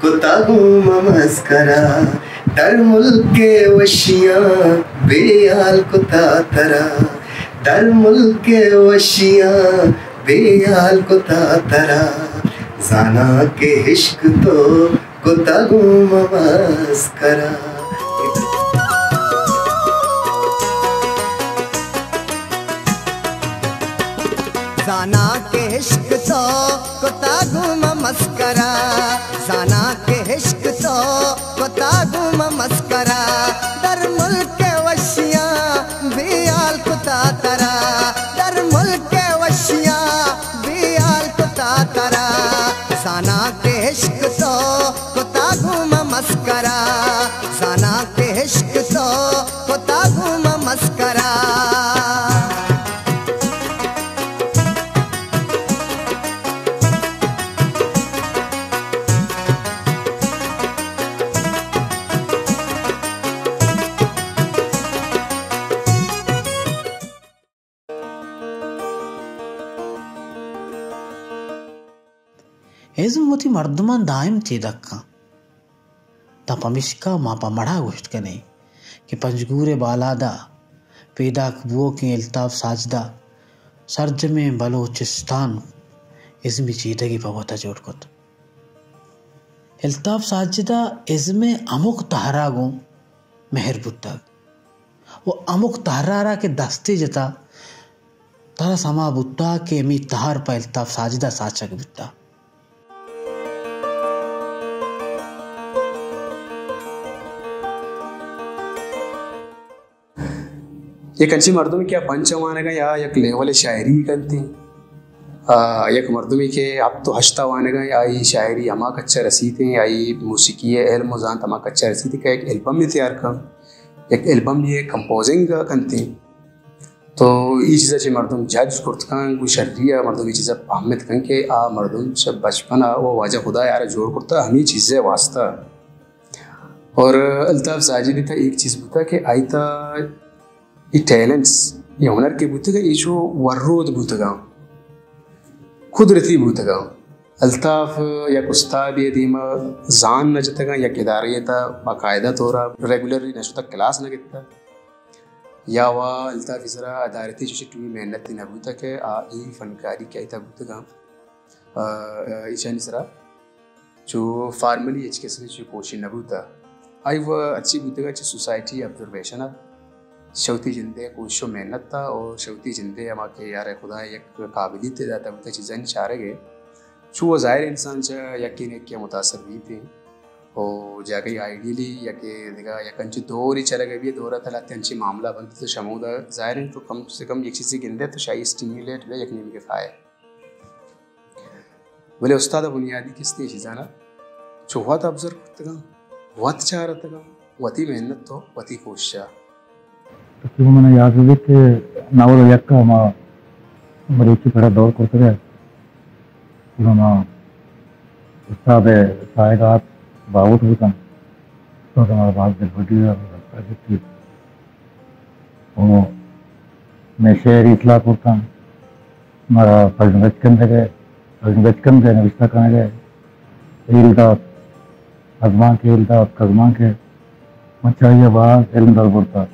کتا گوں من مسکرا، در ملک ء وشیاں بے حال کتا ترا، در ملک ء وشیاں بے حال کتا ترا، زاناں کہ عشق تو کتا گوں من مسکرا۔ زاناں کہ عشق تو کتا گوں من مسکرا، زاناں کہ عشق تو کتا گوں من مسکرا، در ملک ء وشیاں بے حال کتا ترا، در ملک ء وشیاں بے حال کتا ترا، زاناں کہ عشق تو کتا گوں من مسکرا، زاناں کہ عشق تو کتا گوں من مسکرا۔ ازم وتی مردماں دائم چیدگ کن۔ تاں پمیشکا ما پہ مڑا گوشت کنیں کہ پنجگور ءِ بالاد ءَ پیداک بوؤکیں الطاف ساجد ءَ سرجمیں بلوچستان ازمی چیدگے پہ وت ءَ جوڑ کت۔ الطاف ساجد ءَ ازم ءِ ہمک تہر ءَ گوں مہر بوتگ ءُ ہمک تہر ءَ را کہ دستے جتا، ترا سما بوتا کہ ہمے تہر پہ الطاف ساجد ءَ ساچگ بوتا۔ یک انچیں مردمے کہ آ پنچ ءَ وانگ ءَ یا یک لیول ءِ شاعری کنت ایں، آ، یک مردمے کہ ہپت ءُ ہشت ءَ وانگ ءَ آئی شاعری ہما کچ ءَ رسیت ایں، آئی موسیقی ءِ علم ءُ زانت ہما کچ ءَ رسیت ایں کہ یک البمے تیار کن، یک البمے ءِ کمپوزنگ ءَ کنت ایں۔ تو اے چیز ءَ چہ مردم جج کرت کن، گوں شری ءَ مردم اے چیز ءَ پہمت کن کہ آ مردم چہ بچپن ءَ ءُ واجہ خدا ءَ آ را جوڑ کرتا ہمے چیز ءِ واسطہ۔ اور الطاف ساجد ءِ تہ ءَ ایک چیز بوتا کہ آئی تہ ءَ اے ٹیلنٹس، اے ہنر کہ بوتگ اَنت، اے چو ورود بوتگ اَنت، قدرتی بوتگ اَنت۔ الطاف یک استادے ءِ دیم ءَ زان نہ جتگ اَنت، یک ادارے ءِ تہ ءَ باقاعدہ طور ءَ ریگولرلی نہ شتگ، کلاس نہ گپتگ۔ یا وا الطاف ءِ سرا ادارتی چوشیں ٹوئی محنت نہ بوتگ کہ آ اے فنکاری کہ آئی تہ ءَ بوتگ اَنت، آ، آ، ایشانی سرا چو فارملی ہچ کس ءَ چو کوشش نہ بوتگ۔ آئی وا ہرچی بوتگ اَنت چہ سوسائٹی آبزرویشن ءَ، چہ وتی جند ءِ کوشش ءُ محنت ءَ اور چہ وتی جند ءِ ہما کہ یار خدا ءَ یک قابلیتے داتگ بوتگ چیزانی چارگ ءِ۔ چو وا ظاہر انسان چہ یکے نہ یکے ءَ متاثر بیت ایں۔ او جاگہی آئیڈیلی یا کہ دگہ یک انچیں دورے چلگ ءَ بی، دور ءِ تہ ءَ لہتے انچیں معاملہ بنت تو شہ ہمودا ظاہر اِنت تو کم سے کم یک چیزے گندئے تو شہ آئی ءَ اسٹیمیولیٹ بئے یک نیمگے کائے۔ بلے استاد ءَ بنیادی کستیں چیزاں چو وت آبزرو کرتگ اَنت، وت چارتگ اَنت، وتی محنت ءُ وتی کوشش ءَ۔ تقریباً من یاد بیت کہ نود ءُ یک ءَ ما مریچی پڑ ءَ دور کرتگ ءَ، گڑا ما استاد ءِ ساہگ ءَ ات باہوٹ بوت اَنت، استاد ءَ مارا باز دلبڈی ءَ گپت ءُ مئے شعر اصلاح کرت اَنت، مارا پژن بچکندگ ءِ، پژن بچکند ءِ نبشتہ کنگ ءِ ہیل دات، ازمانک ءِ ہیل دات، کزمانک ءِ، من چہ آئی ءَ باز علم در برتگ۔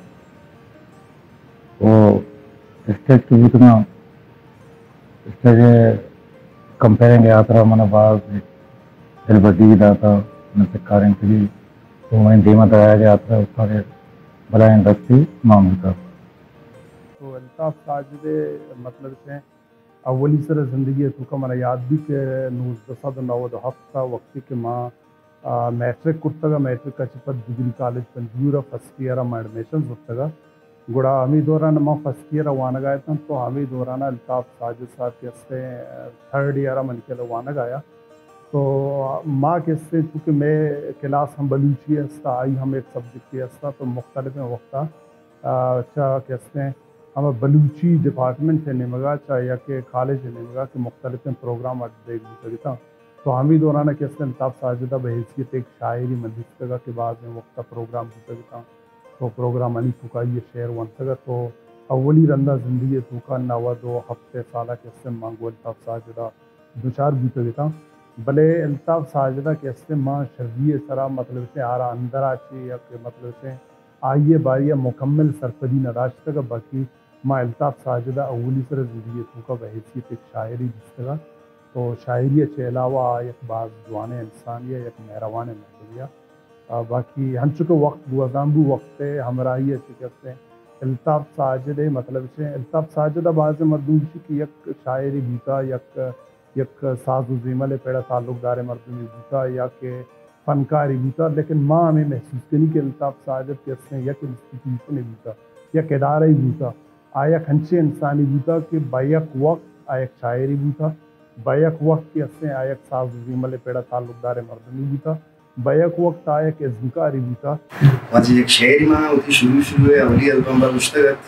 او اسٹیج کہ بوتگاں، اسٹیج ءِ کمپیئرنگ ءِ ہاترا من ءَ باز دلبڈی داتگ، من ءَ سکارینتگی، تو من دیم ءَ درآیگ ءِ ہاترا استاد ءِ بلاہیں دستے مان بوتگ۔ تو الطاف ساجد ءِ مطلب چہ اولی سر ءَ زندگی ءِ توکا من ءَ یات بیت کہ نوزدہ سد ءُ نود ءُ ہپت ءَ وقتی کہ ما، آ، میٹرک کرتگ ءَ، میٹرک ءَ چہ پد ڈگری کالج پنجگور ءَ فرسٹ ایئر ءَ ما ایڈمیشن زرتگ ءَ، گڑا ہمے دوران ءَ ما فرسٹ ایئر ءَ وانگ ءَ اتاں، تو ہمے دوران ءَ الطاف ساجد صاحب کہ استیں، آ، تھرڈ ایئر ءَ منی کل ءَ وانگ ءَ آیا۔ تو ما کہ استیں چونکہ مئے کلاس ہم بلوچی است، آئی ہم یک سبجیکٹے است، تو مختلفیں وقت ءَ آ، چہ کہ استیں ہما بلوچی ڈیپارٹمنٹ ءِ نیمگ ءَ چہ یا کہ کالج ءِ نیمگ ءَ کہ مختلفیں پروگرام اڈ دیگ بوتگ اتاں۔ تو ہمے دوران ءَ کہ استیں الطاف ساجد ءَ بہ حیثیت یک شاعرے من دیستگ ءَ کہ بازیں وقت ءَ پروگرام بوتگ اتاں۔ تو پروگرامانی توکا آئی ءَ شعر ونتگ ءَ۔ تو اولی رند ءَ زندگی ءِ توکا نود ءُ ہپت ءِ سال ءَ کہ استیں ما گوں الطاف ساجد ءَ دچار بوتگ اتاں، بلے الطاف ساجد ءَ کہ استیں ما شری ءِ سرا مطلب چہ آرا اندر ءَ چہ یا کہ مطلب چہ آئی ءِ باری ءَ مکمل سرپدی نہ داشتگ ءَ، باقی ما الطاف ساجد ءَ اولی سر ءَ زندگی ءِ توکا بہ حیثیت یک شاعرے دیستگ ءَ۔ تو شاعری ءَ چہ علاوہ آ یک باز جوانیں انسانے ءَ، یک مہروانیں مردمے ءَ۔ آ، باقی ہنچو کہ وقت گوزان بو، وقت ءِ ہمراہی ءَ چہ کہ استیں الطاف ساجد ءِ مطلب چہ الطاف ساجد ءَ بازیں مردم گوشی کہ یک شاعرے بوتا، یک یک ساز و زیمل ءِ پڑ ءَ تعلق داریں مردمے بوتا یا کہ فنکارے بوتا، لیکن ما ہمے محسوس کنی کہ الطاف ساجد کہ استیں یک انسٹیٹیوشنے بوتا، یک ادارہ بوتا، آ یک ہنچیں انسانے بوتا کہ بہ یک وقت آ یک شاعرے بوتا، بہ یک وقت کہ استیں آ یک ساز و زیمل ءِ پڑ ءَ تعلق داریں مردمے بوتا، بہ یک وقت آ یک ازمکارے بوتا۔ واجہ یک شعرے ما وتی شروع شروع ءَ اولی البم ءَ گوشتگ ات،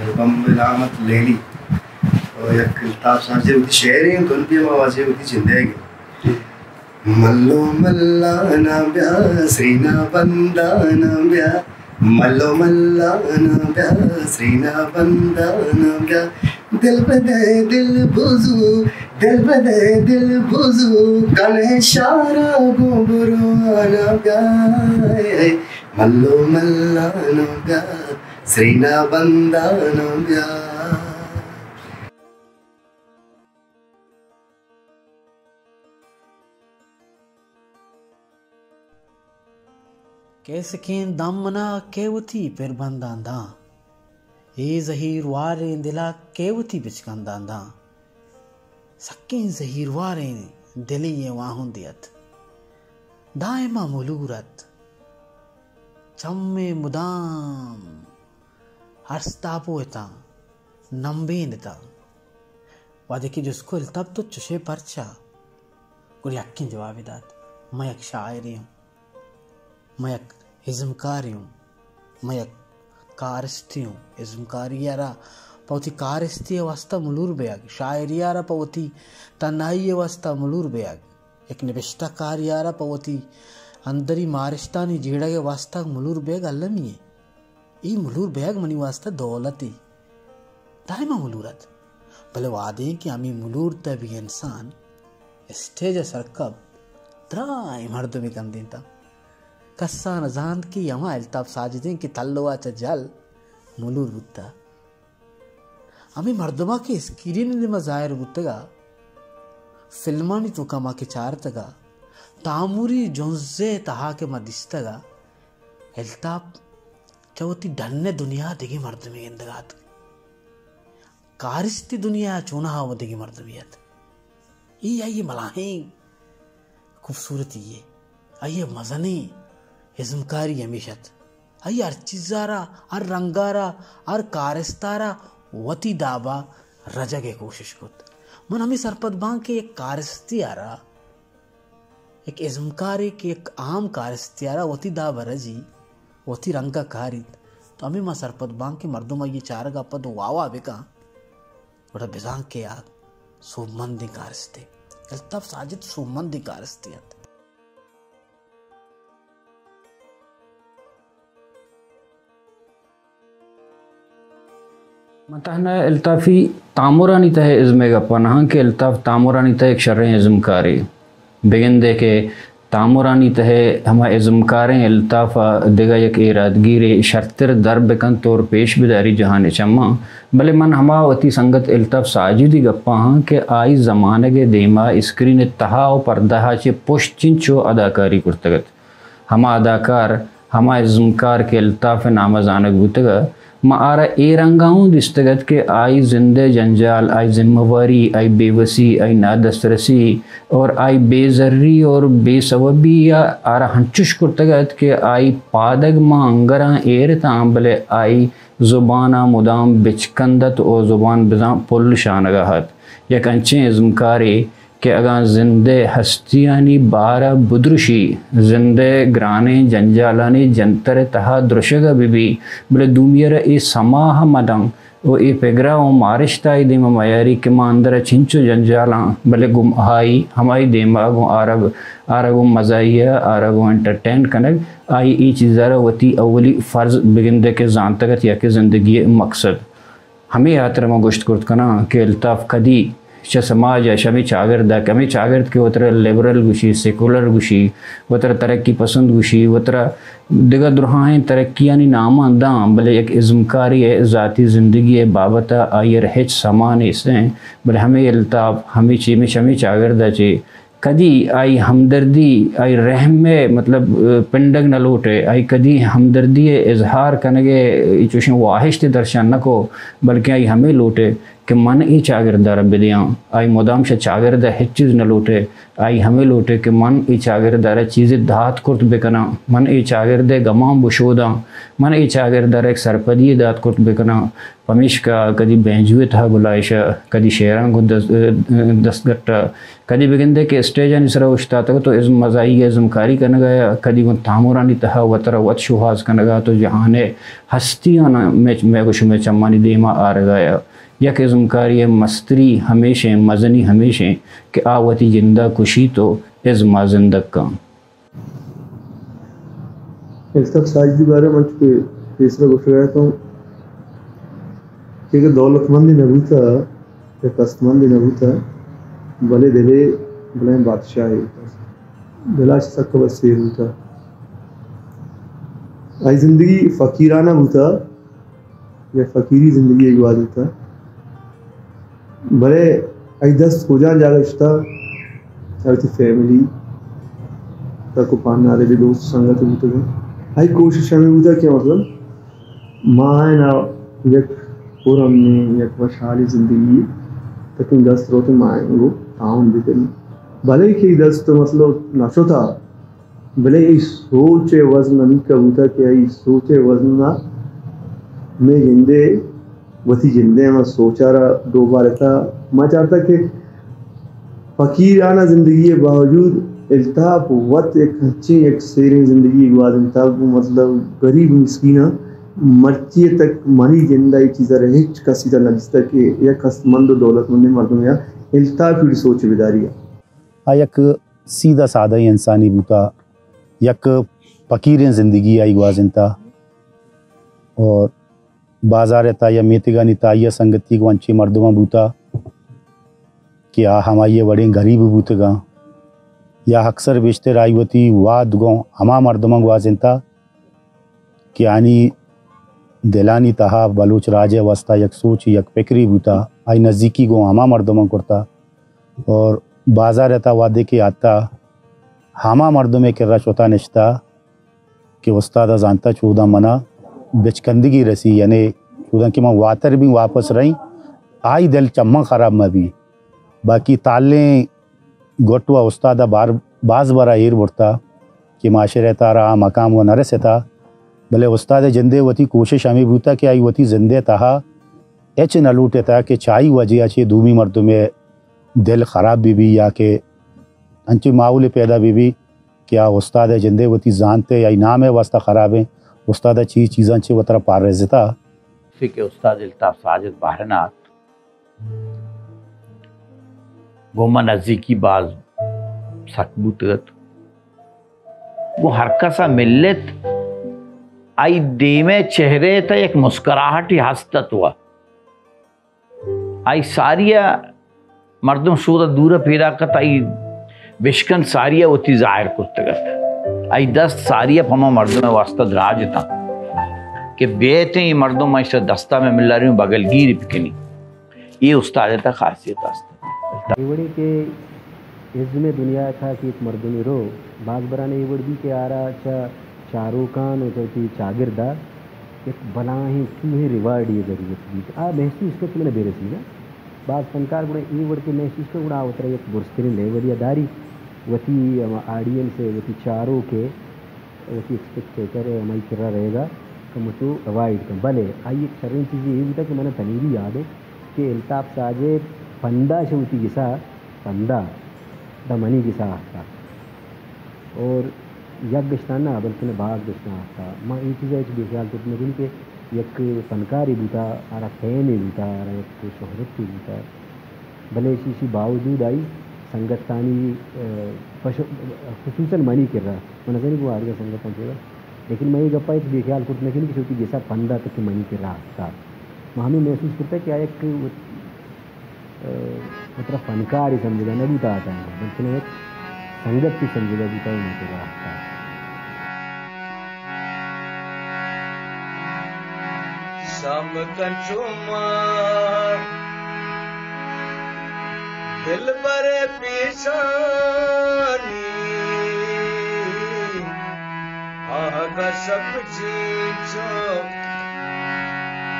البم ءِ نام ات لیلی۔ و یک الطاف ساجد ءِ وتی شعرے انت، گل بیا ما واجہ وتی جندئیگ انت۔ ملو ملانا بیا، سرینا بندانا بیا، ملو ملانا بیا، سرینا بندانا بیا، دل بدے دل بزو، دل بدے دل بزو، کنے شارا گوں بروانا بیا، ملو ملانا بیا، سرینا بندانا بیا۔ کیسکیں دم منا کئے وتی پربنداں داں، اے زہیرواریں دلا کئے وتی بچکنداں داں۔ سکیں زہیرواریں دلے اے واہندے ات، دائما ملور ات، چمے مدام ارس تاپو اتاں، نمبین اتاں۔ وہدے کہ جست کو الطاف تو چشے پرچا؟ گڑا یکیں جوابے دات، من یک شاعرے اوں، من یک ازمکارے اوں، من یک کارستے اوں۔ ازمکاری ء را پہ وتی کارستی ء واستہ ملور بیگ، شاعری ء را پہ وتی تنہائی ء واستہ ملور بیگ، یک نبشتہ کاری ء را پہ وتی اندری مارشتانی جیڑگ ء واستہ ملور بیگ المی اے۔ اے ملور بیگ منی واستہ دولتے۔ دائما ملور ات۔ بلے وہدے کہ ہمے ملور طبعی انسان اسٹیج ء سر کپت، درائیں مردمے گندینتاں۔ کسا نہ زانت کہ ہما الطاف ساجدیں کہ تلوا چہ جل ملور بوتا۔ ہمے مردما کہ اسکرین ء دیما ظاہر بوتگا، فلمانی توکا ما کہ چارتگا، تامری جنزے تہا کہ ما دیستگا، الطاف چہ وتی ڈن ء دنیا دگہ مردمے گندگا اتک۔ کارستی دنیا چونہا و دگہ مردمے ات۔ اے آئی ء بلاہیں خوبصورتی یے، آئی ء مزنیں ازمکاری ہمیش ات۔ آئی ء ہر چیزا را، ہر رنگا را، ہر کارستا را وتی دابا رجگ ء کوشش کت۔ من ہمے سرپد باں کہ یک کارستے ء را، یک ازمکارے کہ یک عام کارستے ء را وتی دابا رجی، وتی رنگ ء کاریت، تو ہمے ما سرپد باں کہ مردم آئی ء چارگ ء پد واہ واہ بکن۔ گڑا بزاں کہ آ سوبمندیں کارستے۔ الطاف ساجد سوبمندیں کارستے ات۔ من تہنا الطافی تامرانی تہ ء ازم ء گپ ء نہ آں کہ الطاف تامرانی تہ ء یک شریں ازمکارے۔ بگندے کہ تامرانی تہ ء ہما ازمکاریں الطاف ء دگہ یک ایرادگیرے شرتر در بہ کنت اور پیش بداری جہان ء چماں، بلے من ہما وتی سنگت الطاف ساجدی گپا آں کہ آئی زمانگ ء دیما اسکرین ء تہا و پردہ ء چہ پشت چنچو اداکاری کرتگ ات۔ ہما اداکار، ہما ازمکار کہ الطاف ء نام ء زانگ بوتگ ء، ما آرا اے رنگ ء اوں دیستگ ات کہ آئی زند ء جنجال، آئی ذمہ واری، آئی بے وسی، آئی نادسترسی اور آئی بے زری اور بے سوبی ء آرا ہنچش کرتگ ات کہ آئی پادگ ماں انگراں ایر اتاں، بلے آئی زبان ء مدام بچکند ات و زبان بزاں پل شانگ ء ات۔ یک انچیں ازمکارے کہ اگاں زند ء ہستیانی بار ء بدرشی، زند ء گرانیں جنجالانی جنتر ء تہا درشگ ء بہ بی، بلے دومی ء را اے سما ء مہ داں و اے پگر ء و مارشت آئی دیم ء میاری کہ ما اندر ء چنچو جنجالاں، بلے گوں آئی ہمائی دیم ء گوں آرگ، آرگ و مزاحیہ، آرگ و انٹرٹین کنگ، آئی اے چیز ء را وتی اولی فرض بگندے کہ زانتگ ات یا کہ زندگی ء مقصد۔ ہمے ہاترا من گوشت کرت کناں کہ الطاف کدی چہ سماج ء، چہ ہمے چاگرد ء، کہ ہمے چاگرد کہ وترا لبرل گوشی، سیکولر گوشی، وترا ترقی پسند گوشی، وترا دگہ درہائیں ترقیانی ناماں داں، بلے یک ازمکارے ء ذاتی زندگی ء بابت ء آئی ء را ہچ سما نیست انت، بلے ہمے الطاف، ہمے چے، ہمے چاگرد ء چے کدی آئی ہمدردی، آئی رحم ء مطلب، ء، پنڈگ نہ لوٹ ء، آئی کدی ہمدردی ء اظہار کنگ ء چوشیں واہشتے درشان نہ کو، بلکیں آئی ہمے لوٹ ء کہ من اے چاگرد ء را بدیاں۔ آئی مدام شہ چاگرد ء ہچ چیز نہ لوٹ ء، آئی ہمے لوٹ ء کہ من اے چاگرد ء را چیزے دات کرت بکناں، من اے چاگرد ء گماں بشوداں، من اے چاگرد ء را یک سرپدی دات کرت بکناں۔ پمیشکا کدی بینجو ء تہا گلائش ء، کدی شعراں گوں دز-، دستگٹ ء، کدی بگندے کہ اسٹیجانی سرا اوشتاتگ تو ازم مزاحیہ ازمکاری کنگ ء، کدی گوں تامرانی تہا وترا وت شوہاز کنگ ء تو جہان ء ہستیاں مئے، مئے گوش مئے چمانی دیما آرگ ء۔ یک ازمکاری ء مستری ہمیش انت، مزنی ہمیش انت کہ آ وتی جند ء کشیت و ازم ء زندگ کنت۔ الطاف ساجدی بارے من چو کہ پیسرا گوشگ ء اتوں کہ اگہ دولتمندے نہ بوتہ، یک دستمندے نہ بوتہ، بلے دل ءِ بلائیں بادشاہے بوتہ۔ دل ءَ چہ سک وت سیر بوتہ۔ آئی زندگی فقیرانہ بوتہ، یک فقیری زندگی ءَ گوازینتہ۔ بلے آئی دست کجام جاگہ شتہ؟ آئی وتی فیملی، تک و پہنارے، دوست سنگت بوتگاں۔ آئی کوشش ہمے بوتہ کہ مطلب ما آیاں یک پرامنیں، یک وشحالیں زندگی تکیں دست روت، ما آیاں گوں تعاون بکنیں۔ بلے کہ اے دست مطلب نہ شتہ، بلے اے سوچ ءِ وزن ہمیکا بوتہ کہ اے سوچ ءِ وزن ءَ مئے جند ءِ، وتی جند ءِ ہما سوچ ءَ را ڈوبارتہ۔ ما چارتہ کہ فقیرانہ زندگی ءِ باوجود الطاف وت یک انچیں یک سیریں زندگی گوازینتہ، گوں مطلب غریب مسکیناں۔ مرچی تک منی جند ءَ اے چیز ءَ را ہچ کسی تہ نہ دیستہ کہ یک ہستمند و دولتمندیں مردمے ءَ الطاف ءِ سوچ بداری۔ آ یک سیدھا سادہ انسانے بوتہ، یک فقیریں زندگی آئی گوازینتہ اور بازار ءِ تہا یا میتگانی تہا آئی ءِ سنگتی گوں انچیں مردماں بوتہ کہ آ ہمائی ءِ وڑیں غریب بوتگاں، یا اکثر بیشتر آئی وتی وہد گوں ہما مردماں گوازینتہ کہ آنی دلانی تہا بلوچ راج ءِ واستہ یک سوچ، یک فکرے بوتہ، آئی نزیکی گوں ہما مردماں کرتہ اور بازار ءِ تہا وہدے کہ آتہ، ہما مردم ءِ کرا شتہ نشتہ کہ استاد ءَ زانتہ چوداں منا بچکندگی رسی، یعنی چوداں کہ من واتر بیں واپس رئیں، آئی دل چماں خراب مہ بی۔ باقی تالیں گٹ و استاد ءَ بار، باز برا ایر برتہ کہ معاشرہ ءِ تہا را آ مقام و نہ رستہ، بلے استاد ءِ جند ءِ وتی کوشش ہمے بوتہ کہ آئی وتی زند ءِ تہا ہچ نہ لوٹتہ کہ چہ آئی وجہ ءَ چہ دومی مردم ءِ دل خراب بہ بی یا کہ انچیں ماحولے پیدا بہ بی کہ آ استاد ءِ جند ءِ وتی زانت ءِ یا نام ءِ واستہ خراب ایں، استاد ءَ چی چیزاں چہ وترا پارزتہ۔ کہ استاد الطاف ساجد بحرین ءَ آت، گوں ما نزیکی باز سک بوتگ ات۔ گوں ہر کس ءَ ملت، آئی دیم ءِ چہرہ ءِ تہ یک مسکراہٹے ہست ات و آئی ساری ءَ مردم شود ءَ دور ءَ پیداک ات، آئی بشکند ساری ءَ وتی ظاہر کرتگ ات۔ آئی دست ساری ءَ پہ ما مردم ءِ واستہ دراج اتاں کہ بیت ایں اے مردم ما ایشی ءَ دست ءَ مہ ملاریں، بگلگیری بکنی۔ اے استاد ءِ تہ خاصیت است۔ اے وڑیں کہ ازم ءِ دنیا ءِ تہا کہ یک مردمے رو، باز بران اے وڑ بی کہ آرا چہ چاروکاں و چہ وتی چاگرد ءَ یک بلاہیں ٹوہیں ریوارڈے ءِ ضرورت بیت۔ آ محسوس کنت کہ من ءَ بہ رسی نا۔ باز فنکار گڑا اے وڑ کہ محسوس کنت، گڑا آ وترا یک برزتریں لیولے ءَ داری، وتی ہما آڈینس ءِ، وتی چاروک ءِ، وتی ایکسپیکٹیٹر ءِ ہمائی کرا رہگ ءَ کمو چو اوائڈ کنت۔ بلے آئی یک شریں چیزے اے بوتگ کہ من ءَ تنیگی یاد انت کہ الطاف ساجد پندا چہ وتی گس ءَ، پندا داں منی گس ءَ آہتگ۔ اور یک گشتان نہ، بلکن باز گشتان آہتگ۔ ما اے چیز ءَ ہچ بے خیال کرت نہ کنیں کہ یک فنکارے بوتگ، آرا فیمے بوتگ، آرا یک شہرتے بوتگ۔ بلے ایشی، ایشی باوجود آئی سنگتانی، ءَ، پش-، خصوصاً منی کرا، من نزانیں گوں آدگہ سنگتاں چیرا، لیکن من اے گپ ءَ ہچ بے خیال کرت نہ کنیں کہ چہ وتی گس ءَ پند آتک کہ منی کرا آہتگ۔ من ہمے محسوس کرتگ کہ آ یک وت-، ءَ، وترا فنکارے سمجھگ ءَ نہ بوتگ آ ٹائم ءَ، بلکن یک سنگتے سمجھگ ءَ بوتگ ءُ منی کرا آہتگ۔ شام کنچو ما دلبر پیشانی، آہگا شپ چینچو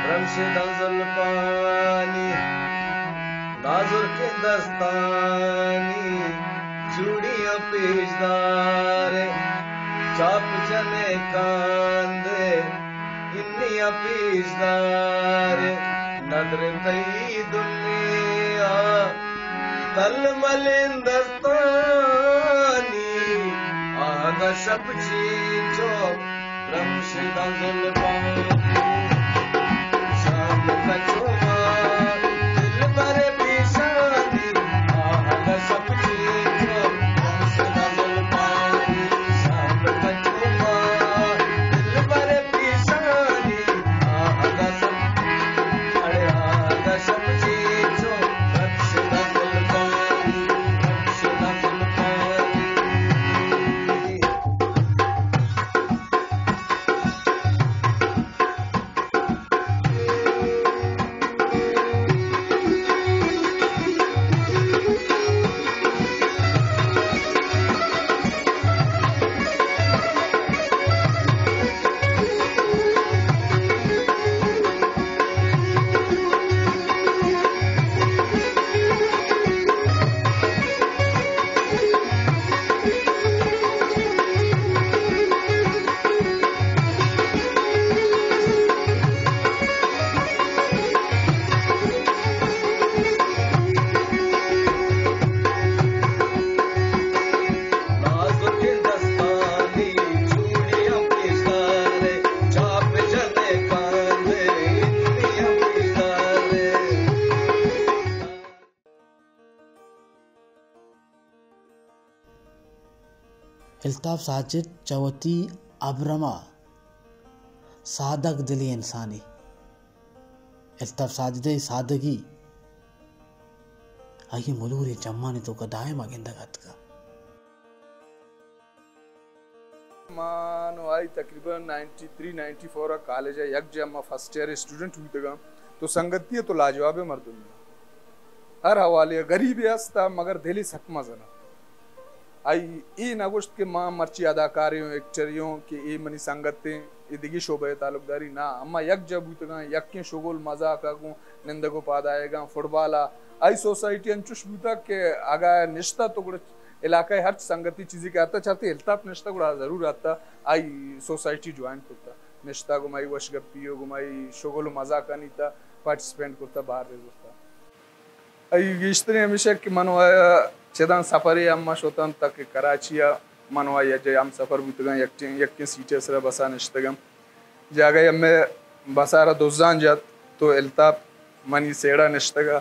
رمشداں زلپانی، نازرکیں دستانی چوڑیاں پیشدار، چاپ جنے کاندے انیاں پیشدار، ندر تئی دنیا تل ملیں دستانی، آہگا شپ چینچو رمشداں زلپانی، شام کچو ما دلبر پیشانی، آہگا شپ چینچو رمشداں زلپانی، شام کچو ما دلبر پیشانی، آہگا شپ، اڑے آہگا شپ چینچو الطاف ساجد چہ وتی ابرم ءَ سادگ دلیں انسانے۔ الطاف ساجد ءِ سادگی آئی ءِ ملوریں چمانی توک ءَ دائم ءَ گندگ ءَ اتکگ۔ من ءُ آئی تقریباً نائنٹی تھری نائنٹی فور ءَ کالج ءَ یکجاہ، ما فرسٹ ایئر اسٹوڈنٹ بوتگ آں، تو سنگتی ءَ تو لاجوابیں مردمے۔ ہر حوالے ءَ غریبے است مگر دل ءَ سک مزن ات۔ آئی اے نہ گوشت کہ ما مرچی اداکارے اوں، ایکٹرے اوں کہ اے منی سنگت ایں، اے دگہ شعبہ ءَ تعلق داری، نہ، اما یکجاہ بوتگ آں، یکیں شغل مزاک ءَ گوں نندگ ءُ پاد آیگ ءَ، فٹبال ءَ۔ آئی سوسائٹی انچوش بوتگ کہ اگاں نشتہ تو گڑا علاقہ ءِ ہرچ سنگتی چیزے کہ اتہ، چرتے الطاف نشتہ گڑا ضرور اتہ، آئی سوسائٹی جوائن کرتہ، نشتہ گوں مائی وش گپی ءُ گوں مائی شغل ءُ مزاکانی تہ پارٹیسپینٹ کرتہ، بہر زرتہ۔ آئی گیشتریں ہمیش ات کہ من ءُ آئی ءَ چداں سفرے ہم شتاں تک کراچی ءَ من ءُ آئی ءَ جاہ ہم سفر بوتگاں، یکیں، یکیں سیٹے ءِ سرا بس ءَ نشتگاں۔ جاگہے ہمے بس ءَ را دزاں جت تو الطاف منی سیڑا نشتگ ءَ،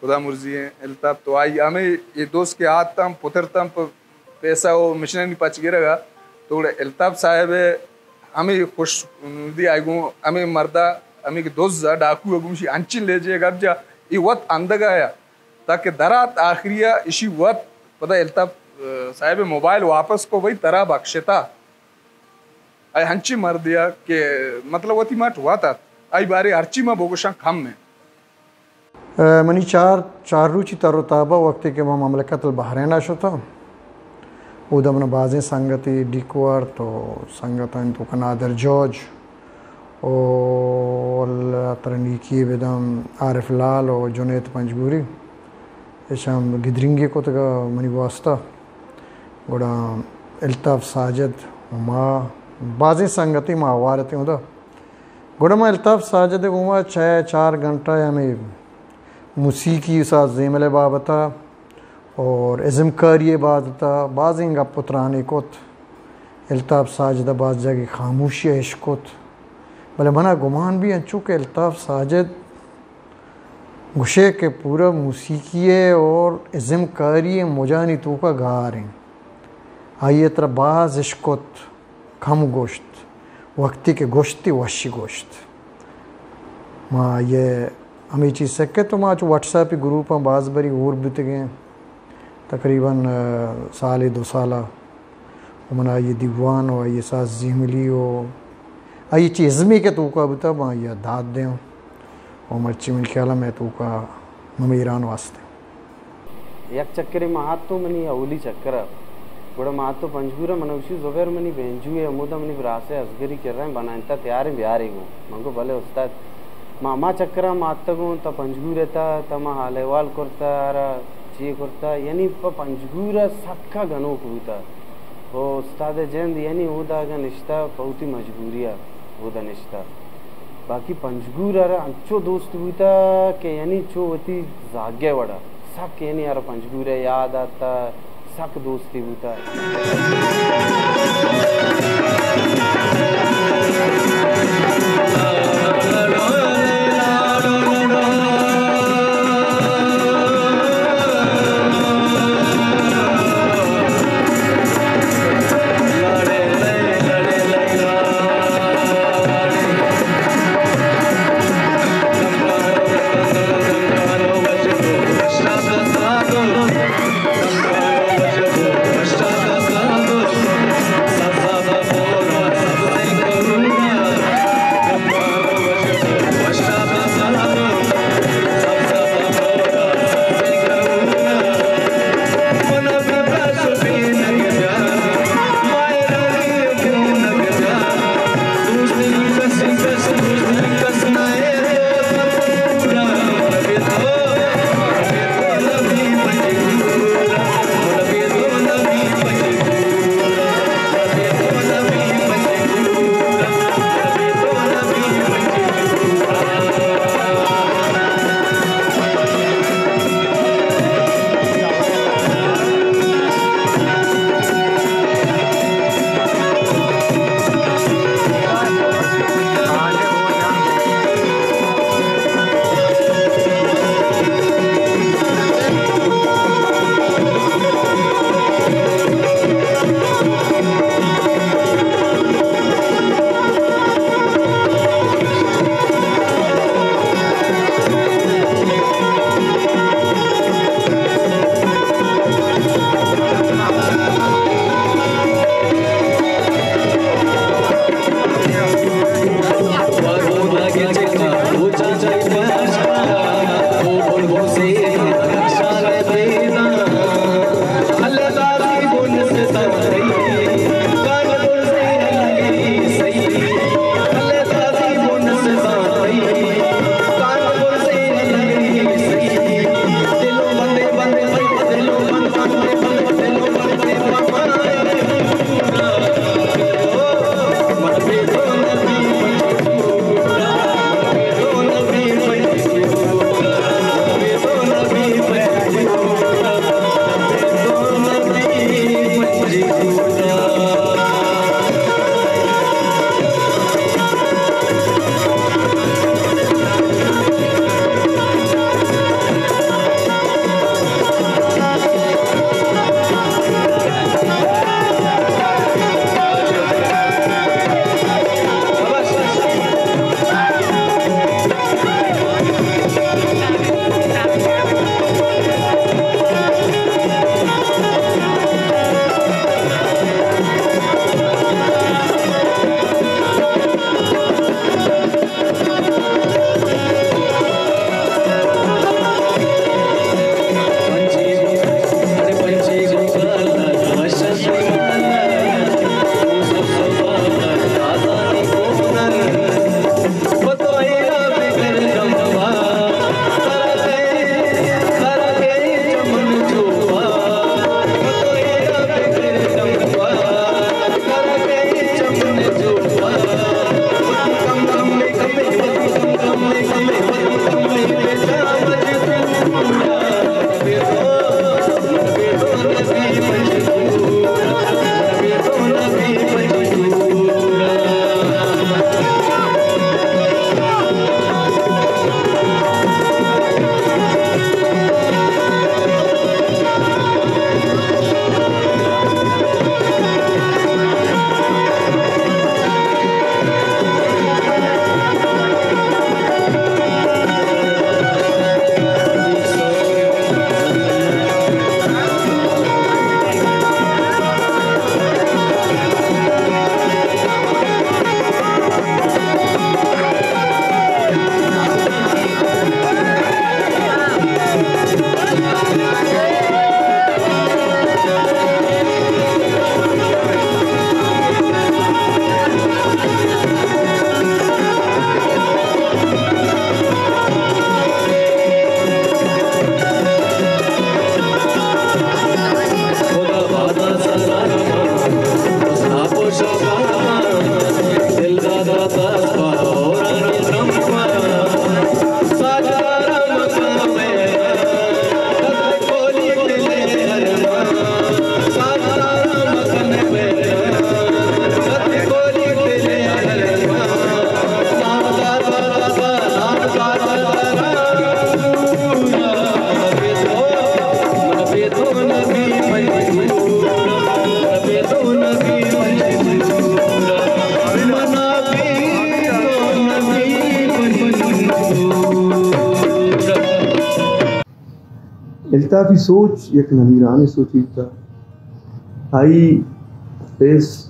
خدا مرزی ایں الطاف تو آئی ہمے اے دوست کہ آتاں پترتاں پہ پیسہ ءُ مشنری پچ گرگ ءَ، تو گڑا الطاف صاحب ءَ ہمے خوش دی آئی گوں ہمے مرد ءَ، ہمے کہ دز ءَ، ڈاکو ءَ گوشی انچیں لہجے ءَ گپ جا، اے وت اندگ ءَ آیا تاکہ درات آخری ءَ اشی وت پدا الطاف، ءَ، صاحب ءِ موبائل واپس کو، بھئی ترا بخشتا۔ آئی ہنچیں مردے ءَ کہ مطلب وتی مٹ وت ات، آئی بارے ہرچی ما بگوشاں کم ایں۔ ءَ، منی چار، چار روچی تر ءُ تاب ءَ وقتے کہ ما مملکت البحرین ءَ شتاں، اودا من ءَ بازیں سنگتے ڈیک وارت ءُ سنگتانی توک ءَ نادر جارج ءُ اللہ ترا نیکی بداں عارف لال ءُ جنید پنجگوری، ایشاں گدرینگے کتگ ءَ منی واسطہ۔ گڑا الطاف ساجد ءُ ما بازیں سنگتے ما ہوار اتیں اودا۔ گڑا ما الطاف ساجد ءِ گوما چہ چار گھنٹہ ہمے موسیقی ءُ ساز زیمل ءِ بابت ءَ اور ازمکاری ءِ بابت ءَ بازیں گپ ءُ ترانے کت۔ الطاف ساجد ءَ باز جاگہے خاموشی ءَ اشکت، بلے من ءَ گمان بی انچو کہ الطاف ساجد گوشے کہ پورا موسیقی ءِ اور ازمکاری ءِ مجانی توک ءَ گار ایں۔ آئی ءَ ترا باز اشکت، کم گوشت، وقتی کہ گوشتی وشی گوشت۔ ما آئی ءَ ہمے چیز سکت ءُ ما چو واٹس ایپ گروپ ءَ باز بری ہور بوتگیں، تقریباً، ءَ، سالے دو سال ءَ۔ ءُ من آئی ءِ دیوان ءُ آئی ءِ ساز زیملی ءُ آئی ءِ چہ ازمے کہ توک ءَ بوتہ، من آئی ءَ داد دیاں۔ ءُ مرچی منی خیال ءَ مئے توک ءَ نمیران واستہ۔ یک چکرے ما اتوں، منی اولی چکر ءَ۔ گڑا ما اتوں پنجگور ءَ، من ءَ گوشی زبیر منی بینجو ءِ ہمودا منی براس ءِ ازگری کرا ایں، بنائینتا تیار ایں، بیارے گوں۔ من گو بلے استاد۔ ما ہما چکر ءَ ما اتگوں، تا پنجگور ءَ اتاں، تا ما حال احوال کرتا، آرا چی کرتا، یعنی پہ پنجگور ءَ سکا گنوک بوتا۔ او استاد ءِ جند، یعنی اودا اگاں نشتا، پہ وتی مجبوری ءَ اودا نشتا۔ باقی پنجگور ءَ را انچو دوست بوتا کہ یعنی چو وتی زاگ ءِ وڑا۔ سک یعنی آرا پنجگور ءِ یاد آتا، سک دوستی بوتا۔ الطاف ءِ سوچ یک نمیرانیں سوچے بوتا۔ آئی پیس،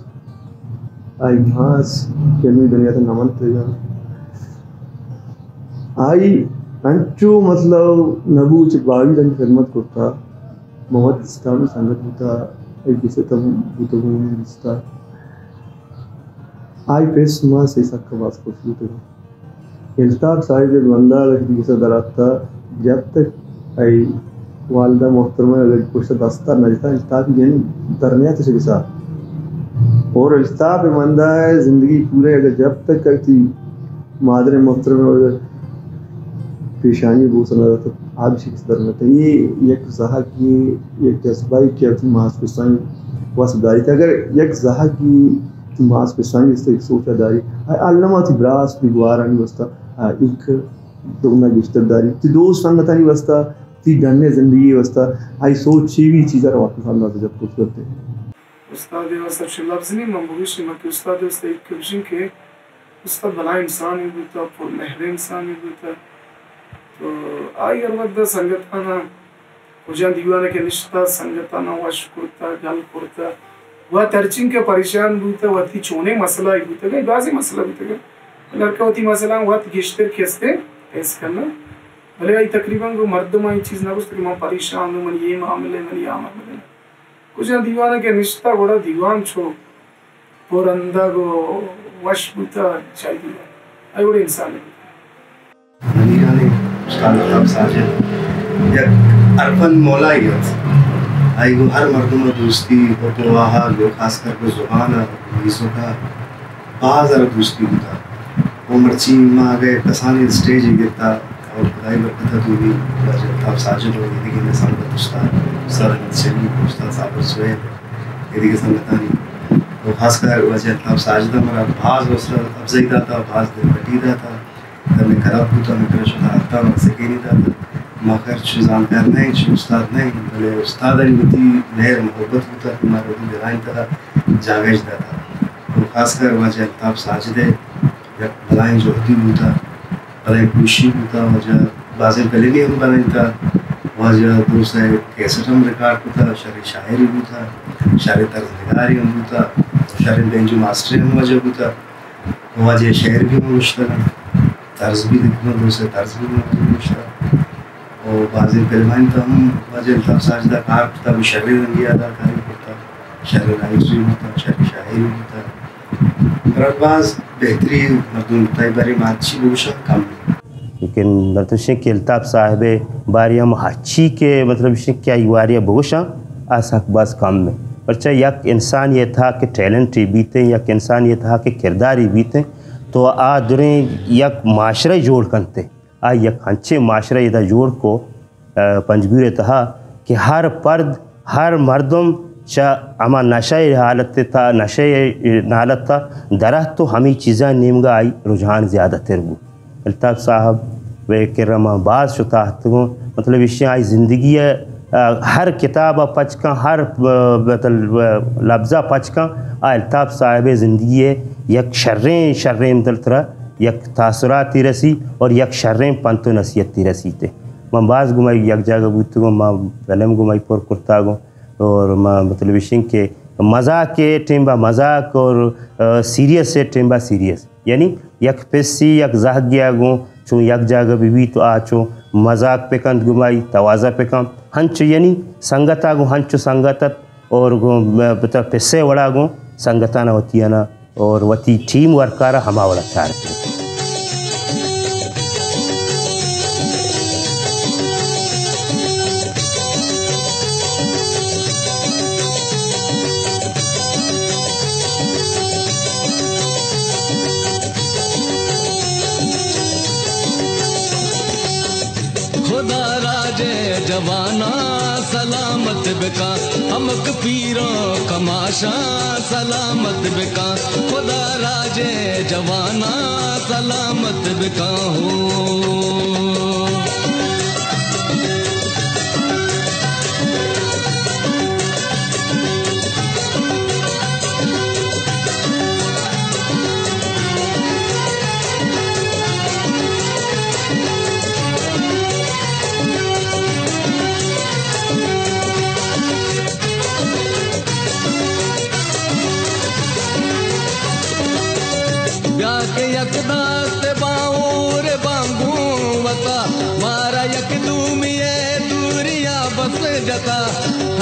آئی ماس کہ ہمے دنیا تہا نہ منتگ اَنت۔ آئی انچو مطلب نبو چہ باوی رنگ خدمت کرتا، موت اسلامی سنگت بوتا، آئی گستا بوتا، گون گستا۔ آئی پیس ماس ءَ سکا باز خوش بوتگ۔ الطاف صاحب ءِ بندات ءَ وتی گسا در آتکا، جب تک آئی والدہ محترمہ اگر پشت دستا نہ جتا، الطاف یعنی در نیات چہ گسا۔ اور الطاف ءِ بندات ءِ زندگی پورا اگر جب تک وتی مادر محترمہ ءِ پیشانی بوسہ نہ دات، آ بھی چہ گسا در نہ تا۔ یہ یک زہگے، یک جذبہ کہ وتی ماس پسانی واسطہ داریت۔ اگر یک زہگے تو ماس پسانی واسطہ یک سوچا داری، آ الما تی براس تی گوارانی واسطہ، آ، ایک دگنا گیشتر داری، تی دوست سنگتانی واسطہ، تی ڈنے زندگی واسطہ، آئی سوچ چی بھی چیزا رو واپس انداز جب کچھ کرتے۔ استاد ءِ واسطہ چہ لفظ نہیں، من بگوشی، من کہ استاد ءِ واسطہ ایک بگوشی کہ استاد بلائیں انسانے بوتا، پر مہر انسانے بوتا۔ تو آئی ہر وقت سنگتانا کجا دیوان ءَ کہ نشتہ، سنگتانا وش کرتہ، گل کرتہ۔ وت ہرچین کہ پریشان بوتہ، وتی چونیں مسئلہ ئے بوتگ، بازیں مسئلہ بوتگ، بلے ہر کہ وتی مسئلہ وت گیشتر کہ استیں پیس کنہ۔ بلے آئی تقریباً گوں مردم آئی چیز نہ گوشت کہ من پریشان ہوں، منی یہ معاملہ ہے، منی آ معاملہ ہے۔ کجا دیوان ءَ کہ نشتہ، گڑا دیوان چو پر اندگ و وش بوتہ، چائی دیوان۔ آئی وڑیں انسانے بوتہ۔ نمیرانیں استاد الطاف ساجد یک ارپند مولائے ات۔ آئی گوں ہر مردم ءَ دوستی، حب و واہگ و خاص کر پہ زبان ءَ، میوزک ءَ باز ءَ را دوستی بوتا۔ و مرچی ما اگہ کسانیں اسٹیجے گپتا اور خدائی برکت ءَ دومی واجہ الطاف ساجد و ایدگہ سنگت استاد، استاد احمد شریف، استاد صابر سہیل، ایدگہ سنگتانی و خاص کر واجہ الطاف ساجد ءَ مارا باز حوصلہ افزائی داتا، باز دلپٹی داتا۔ ہمے کرب بوت، ہمے کرا شتا ہفتہ ما سکینی دات۔ ما خیر چو زانتکار نہ ایں، چو استاد نہ ایں، بلے استادانی وتی مہر محبت بوتا کہ مارا وتی دلانی تہا جاگہ اش داتا۔ و خاص کر واجہ الطاف ساجد ءِ یک بلائیں جہدی بوتا، بلائیں کوششی بوتا، واجہ بازیں فلمے ہم بنائینتا، واجہ دو سئے کیسٹ ہم ریکارڈ کتا، شریں شاعرے بوتا، شریں طرز نگارے ہم بوتا، شریں بینجو ماسٹرے ہم واجہ بوتا۔ واجہ شعر بھی من گوشتگ اَنت، طرز بھی لکھتگ اَنت، درست طرز بھی من واجہ گوشتگ۔ و بازیں فلمانی تہا ہم واجہ الطاف ساجد ءَ کار کرتگ، شریں رنگے اداکاری کرتگ، شریں رائٹرے بوتگ، شریں شاعرے بوتگ۔ برات باز بہتریں مردم بوتگ، بارے ما ہرچی بگوشاں کم اِنت۔ لیکن مطلب اش کہ الطاف صاحب ءِ بارے ءَ ہم ہرچی کہ مطلب اش کہ آئی بارے ءَ بگوشاں، آ سک باز کم اِنت۔ پرچا یک انسانے ءِ تہا کہ ٹیلنٹے بیت ایں، یک انسانے ءِ تہا کہ کردارے بیت ایں، تو آ دریں یک معاشرہ جوڑ کنت۔ آ یک انچیں معاشرہ ادا جوڑ کو، ءَ، پنجگور ءِ تہا کہ ہر پرد، ہر مردم چہ ہما نشہ ءِ حالت ءِ تہا، نشہ ءِ حالت ءَ در اتک و ہمے چیزانی نیمگ ءَ آئی رجحان زیادہ تر بوت۔ الطاف صاحب ءِ کرا ما باز شتا اتکگوں، مطلب ایشی آئی زندگی ءِ، ءَ، ہر کتاب ءَ پچ کن، ہر، ءَ، مطلب، ءَ، لبز ءَ پچ کن، آ الطاف صاحب ءِ زندگی ءِ یک شریں، شریں مطلب ترا یک تاثراتے رسی اور یک شریں پنت و نصیحتے رسیت۔ من باز گوں آئی یک جاگہ بوتگوں، ما فلم گوں آئی پر کرتگوں اور ما مطلب ایش اِنت کہ مزاق ءِ ٹیم با مزاق اور، ءَ، سیریس ءِ ٹیم با سیریس۔ یعنی یک پسے یک زہگے ءَ گوں چون یک جاگہ بہ بیت تو آ چون مزاق بہ کنت گوں آئی، تواضع بہ کنت۔ ہنچو یعنی سنگت ءَ گوں ہنچو سنگت ات اور گوں پسے وڑا گوں سنگتاں وتی آناں اور وتی ٹیم ورک ءَ را ہما وڑا چار کنت۔ خدا راج ءِ جواناں سلامت بکاں، ہمک پیراں کماشاں سلامت بکاں۔ خدا راج ءِ جواناں سلامت بکاں ہو۔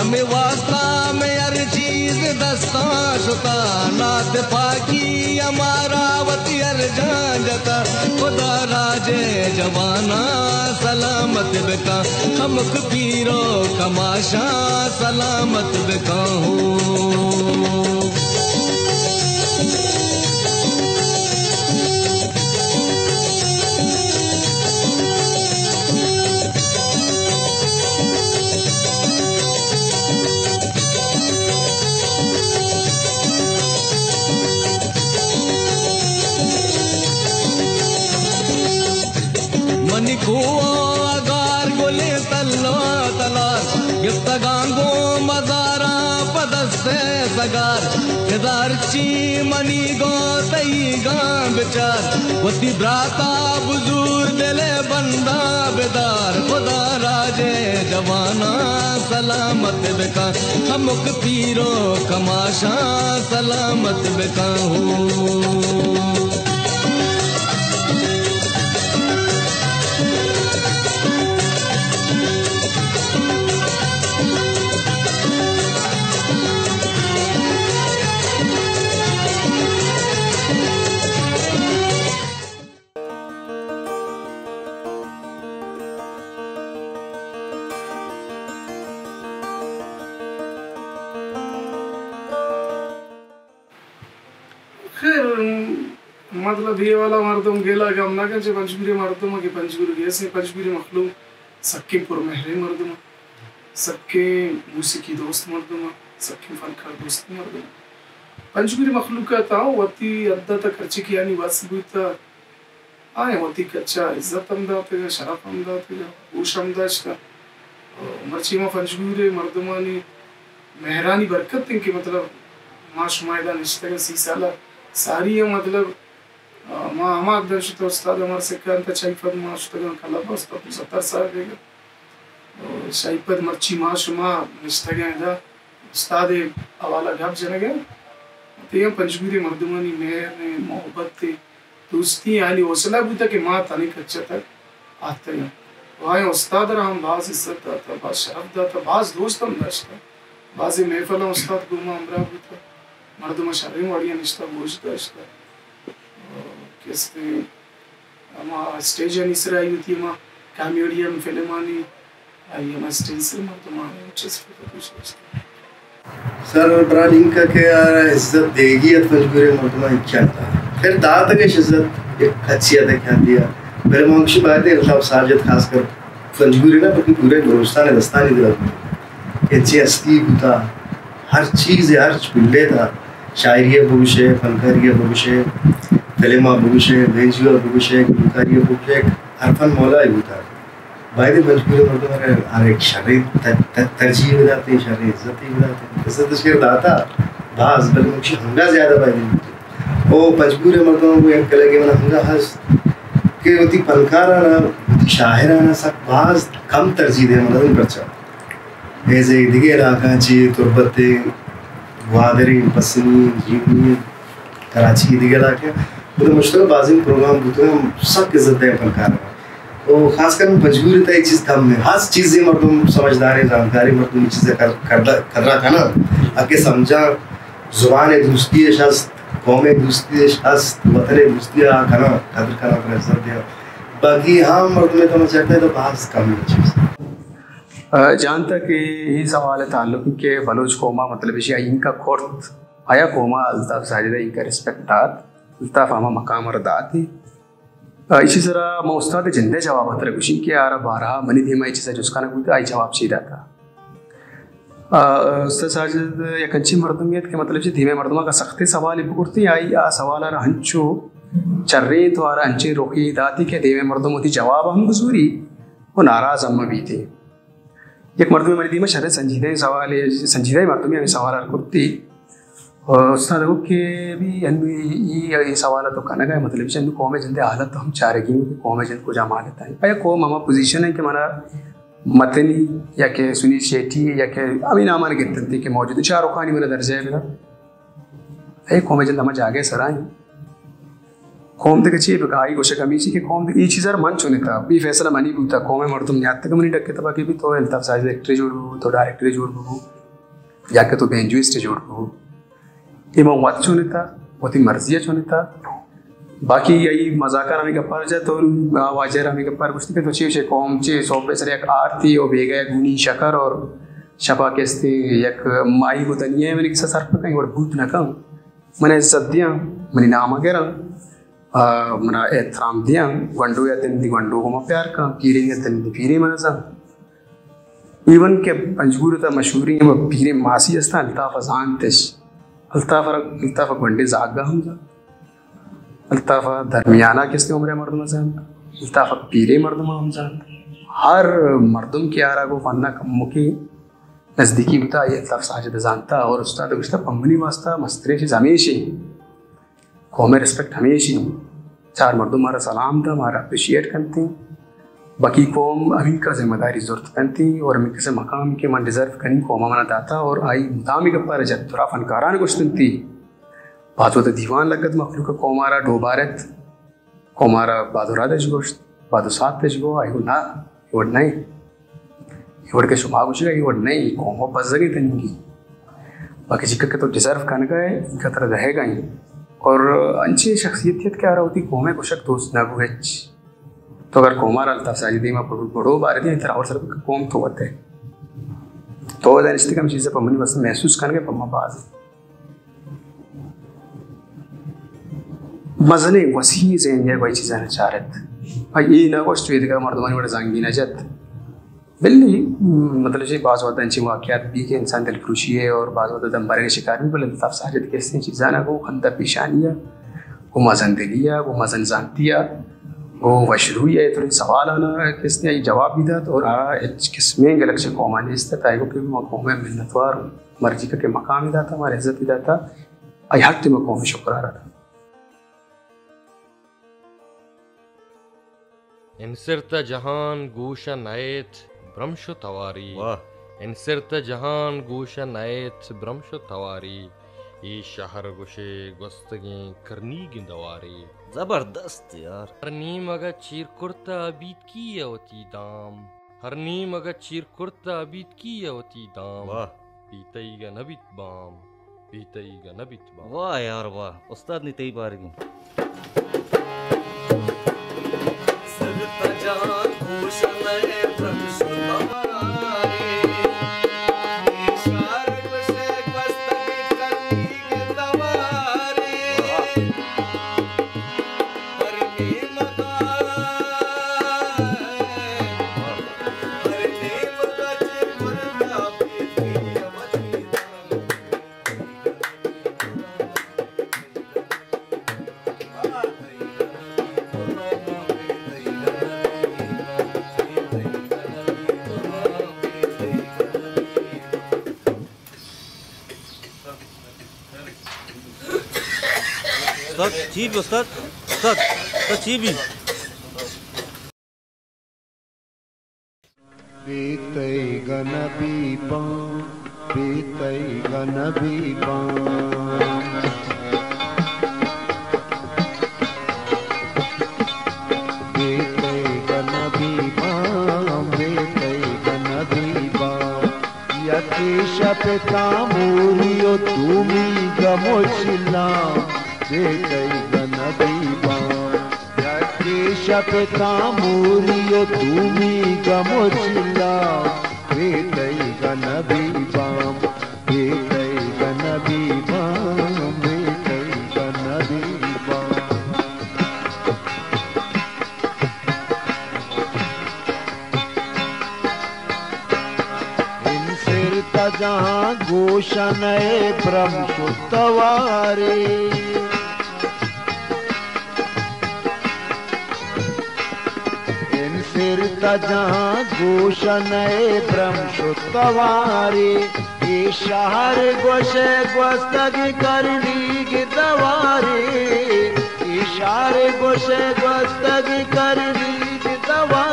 ہمے واسطہ میں ہر چیز دستاں شتا، نات پاکی ہمارا وتی ہر جان جتا۔ خدا راج ءِ جواناں سلامت بکاں، ہمک پیر ءُ کماشاں سلامت بکاں ہو۔ منی کوہ ءُ اگار، گلیں تل ءُ تلار، گپتگاں گوں مزاراں پہ دست ءِ سگار۔ ہزار چی منی گوں تئی گاں بچار، وتی براتا بزور، دل ءِ بنداں بدار۔ خدا راج ءِ جواناں سلامت بکاں، ہمک پیر ءُ کماشاں سلامت بکاں ہو۔ خیر، مطلب، اے والا مردم گلہ گم نہ کن، چہ پنجگور ءِ مردم کہ پنجگور گیسیں، پنجگور ءِ مخلوق سکیں پرمہریں مردم، سکیں موسیقی دوست مردم، سکیں فنکار دوست مردم۔ پنجگور ءِ مخلوق ءَ تاں وتی حد ءَ تک ہرچی کہ آنی وس بوتہ، آیاں وتی کچ ءَ عزت ہم داتگ ءُ شرپ ہم داتگ ءُ گوش ہم داشتہ۔ مرچی ما پنجگور ءِ مردمانی مہرانی برکت انت کہ مطلب ما شما ادا نشتگ ءُ سی سال ءَ ساری ءَ مطلب، آ، ما ہما حد ءَ شتہ استاد امر سکا انت، چائی پد ما شتگاں کلب ءَ استاد ستار صاحب ءِ گا۔ شاہی پد مرچی ما شما نشتگ ءُ ادا استاد ءِ حوالہ گپ جنگ ءَ، تئی ہم پنجگور ءِ مردمانی مہر ءُ محبت ءُ دوستی آنی حوصلہ بوتہ کہ ما تنی کچ ءَ تک آتکگاں۔ ءُ آیاں استاد ءَ را ہم باز عزت داتہ، باز شرف داتہ، باز دوست ہم داشتہ۔ بازیں محفلاں استاد گوں ما ہمراہ بوتہ، مردماں شریں وڑی ءَ نشتہ گوش داشتہ۔ ءُ کستے ہما اسٹیجانی سرا آئی وتی ہما کامیڈین فلمانی، آئی ہما اسٹیج سر مردمانی چست کتہ، پیش داشتہ۔ سر برا لنک ءَ کہ آ عزت دیگی ات پنجگور ءِ مردماں، ہچ ات۔ خیر، داتگ اش عزت، یک کچی ءَ دکھا دیا۔ بلے من گوشی باید الطاف ساجد خاص کر پنجگور ءِ نہ بلکہ پورے بلوچستان ءِ دستانی دل ءَ بوتہ۔ کہ چے ہستی بوتہ، ہر چیز ءَ، ہر پلے ءَ، شاعری ءَ بگوشے، فنکاری ءَ بگوشے، فلم ءَ بگوشے، بینجو ءَ بگوشے، گلوکاری ءَ بگوشے، ہر فن مولا ءَ بوتہ۔ باید پنجگور ءِ مردم ءَ را ہر یک شریں ت-، ت-، ترجیح بداتیں، شریں عزتے بداتیں۔ عزت اش کہ داتہ باز، بلے من گوشی ہنگا زیادہ باید بوتہ۔ او پنجگور ءِ مردم گوں یک کلگے من ہنگا ہست کہ وتی فنکارانا، وتی شاعرانا سک باز کم ترجیح دے، من نزاناں پرچا۔ ایز اے دگہ علاقہ چی تربت، گوادر، پسنی، جیونی، کراچی، دگہ علاقہ، بلے مشترک بازیں پروگرام بوتگ، سک عزت دے فنکار۔ او خاص کر پنجگور ءِ تہ اے چیز کم ہے، ہر چیزے مردم سمجھداریں، زانتکاریں مردم اے چیز ءَ کر-، کردہ-، قدرا کناں، اگہ سمجھاں زبان ءِ دوستی اش ہست، قوم ءِ دوستی اش ہست، وطن ءِ دوستی ءَ کناں، قدر کناں، پر عزت دیاں۔ باقی عام مردم ءِ تہ ما چارتہ تو باز کم ہے چیز۔ ءَ، جہاں تک اے، اے سوال ءِ تعلق کہ بلوچ قوم ءَ مطلب ایشی ءَ اینکا کرت، آیا قوم ءَ الطاف ساجد ءَ اینکا ریسپیکٹ دات، الطاف ہما مقام ءَ را دات؟ ءَ، ایشی سرا ما استاد ءِ جند ءِ جواب ءَ ترا گوشیں کہ آرا بارہا منی دیما اے چیزا جست کنگ بوتہ، آئی جواب چی داتہ؟ ءَ، استاد ساجد یک انچیں مردمے ات کہ مطلب چہ دیمے مردماں اگاں سختیں سوالے بکرتیں، آئی آ سوال ءَ را انچو چرینت ءُ آرا انچیں رخے داتی کہ دیمے مردم وتی جواب ہم بزوری ءُ ناراض ہم مہ بیتیں۔ یک مردمے منی دیما شریں سنجیدہ سوالے، سنجیدہ مردمے ہمے سوال ءَ کرتی۔ استاد گو کہ بھی انو ای، ای، ای سوال تو کنگا ہے، مطلب چہ انو قوم جند حالت ہم چارگی کہ قوم جند کجا حالت ہے۔ آیا قوم ہما پوزیشن ہے کہ منا متنی یا کہ سنیل شیٹی یا کہ ہمیں نامان گتنتی کہ موجود ہیں، شاہ رخ خانی منا درجہ ہے میرا۔ اے قوم جند ہما جاگہ سرائیں۔ قوم دگہ چی بکا؟ آئی گوشگ ہمیشی کہ قوم دگہ اے چیز ءَ من چنتا، اے فیصلہ منی بوتا، قوم ءِ مردم نیاتکگ منی ڈکّ ءِ تبا کہ بی تو الطاف ساجد ایکٹرے جوڑ بو، تو ڈائریکٹرے جوڑ بو، یا کہ تو بینجوئسٹے جوڑ بو۔ اے من وت چنتا، وتی مرضی ءَ چنتا۔ باقی آئی مزاکاں ہمے گپار جت اور واجہ ءَ ہمے گپار گوشت کہ تو چے چے قوم چے صبح سر یک آرتی اور بیگاہ گونی شکر اور شپا کستے یک ماہی گو دنیا ءَ منی کسا سر پہ کئیں وڑ بوت نہ کن۔ من عزت دیاں، منی نام ءَ گراں، آ، منا احترام دیاں، گونڈو یا تنی گونڈو گو ما پیار کن، پیریں یا تنی پیریں من زان۔ ایون کہ پنجگور تا مشہوریں ہم پیریں ماسی ہستاں، الطاف ءَ زانتش۔ الطاف ءَ، الطاف ءَ گونڈیں زاگا ہم زانت۔ الطاف ءَ درمیانہ کستے عمرے مردم زانت۔ الطاف ءَ پیریں مردم ہم زانت۔ ہر مردم کہ آرا گو فن ءَ کمکے نزدیکی بوتا، آئی الطاف ساجد زانتا اور استاد گوشتا پمنی واسطہ مستریں چیز ہمیشی۔ قوم ءِ ریسپیکٹ ہمیشی۔ چار مردم مارا سلام دا، مارا اپریشیٹ کنتی۔ باقی قوم ہمینکا ذمہ داری زرت کنتی اور ہمینکسے مقام کہ من ڈیزرو کنی قوم ءَ منا داتا اور آئی مدامی گپا را جت، ترا فنکاران گوشتنتی۔ باز وت دیوان لگت مخلوق قوم ءَ را ڈوبارت۔ قوم ءَ را بادو رادش گوشت، بادو ساتش گو، آئی گو نا، اے وڑ نہ ایں۔ اے وڑ کہ شما گوشگا، اے وڑ نہ ایں، قوم ءَ بزگیں تنیگی۔ باقی چکا کہ تو ڈیزرو کنگا ئے، انکا ترا دہگا ایں۔ اور انچیں شخصیتے ات کہ آرا وتی قوم ءِ گوشگ دوست نہ بو ہچ۔ تو اگر قوم ءَ را الطاف ساجد دیما بڑو، بڑو بار دیں، ترا اور سر قوم تو وت ئے۔ تو ادا نشتگ ہم چیزے پہ منی واسطہ محسوس کنگے پہ ما باز۔ مزنیں وسیع ذہن ءَ گوں اے چیزاں چارت۔ آئی اے نہ گوشت، اے دگہ مردمانی وڑ زنگی نہ جت۔ بلے، مطلب، چہ باز وقت انچیں واقعات بی کہ انسان دلپروشی ءَ اور باز وقت دم برگ ءِ شکار بی، بلے الطاف ساجد کہ استیں چیزاں گوں خندہ پیشانی ءَ، گوں مزن دلی ءَ، گوں مزن زانتی ءَ، گوں وشروئی ءَ، اے طرح سوال آنا کہ استیں آئی جواب بی دات اور آ ہچ قسمیں گلگ چہ قوم ءَ نیست ات، آئی گو کہ ما قوم ءِ منتوار اوں۔ مرچی کہ مقامی داتا، مارا عزتی داتا، آئی ہر ٹیم قوم شکرارا داتا۔ انسرت جہان گوش نئیت برمش و تواری۔ واہ۔ انسرت جہان گوش نئیت برمش و تواری۔ اے شہر گوشے گوستگیں کرنیگیں دواری۔ زبردست یار۔ ہر نیمگ چیر کرتا بیت کی وتی دام۔ ہر نیمگ چیر کرتا بیت کی وتی دام۔ واہ۔ بی تئیگ نہ بیت بام، بی تئیگ نہ بیت بام۔ واہ یار واہ، استاد نی تئی بارگیں۔ استاد، چی بی استاد؟ استاد، استاد، چی بی؟ بی تئیگ نہ بی بام، بی تئیگ نہ بی بام۔ بی تئیگ نہ بی بام، بی تئیگ نہ بی بام۔ یکے شپ تاموری و دومی گم و چلاں، بی تئیگ نہ بی بام۔ یکے شپ تاموری و دومی گم و چلاں، بی تئیگ نہ بی بام، بی تئیگ نہ بی بام، بی تئیگ نہ بی بام۔ انسرت جہاں گوش نئے برمش و تواری۔ انسرت جہاں گوش نئے برمش و تواری۔ اے شہر گوشے گوستگ کرنیگ دواری۔ اے شہر گوشے گوستگ کرنیگ دواری۔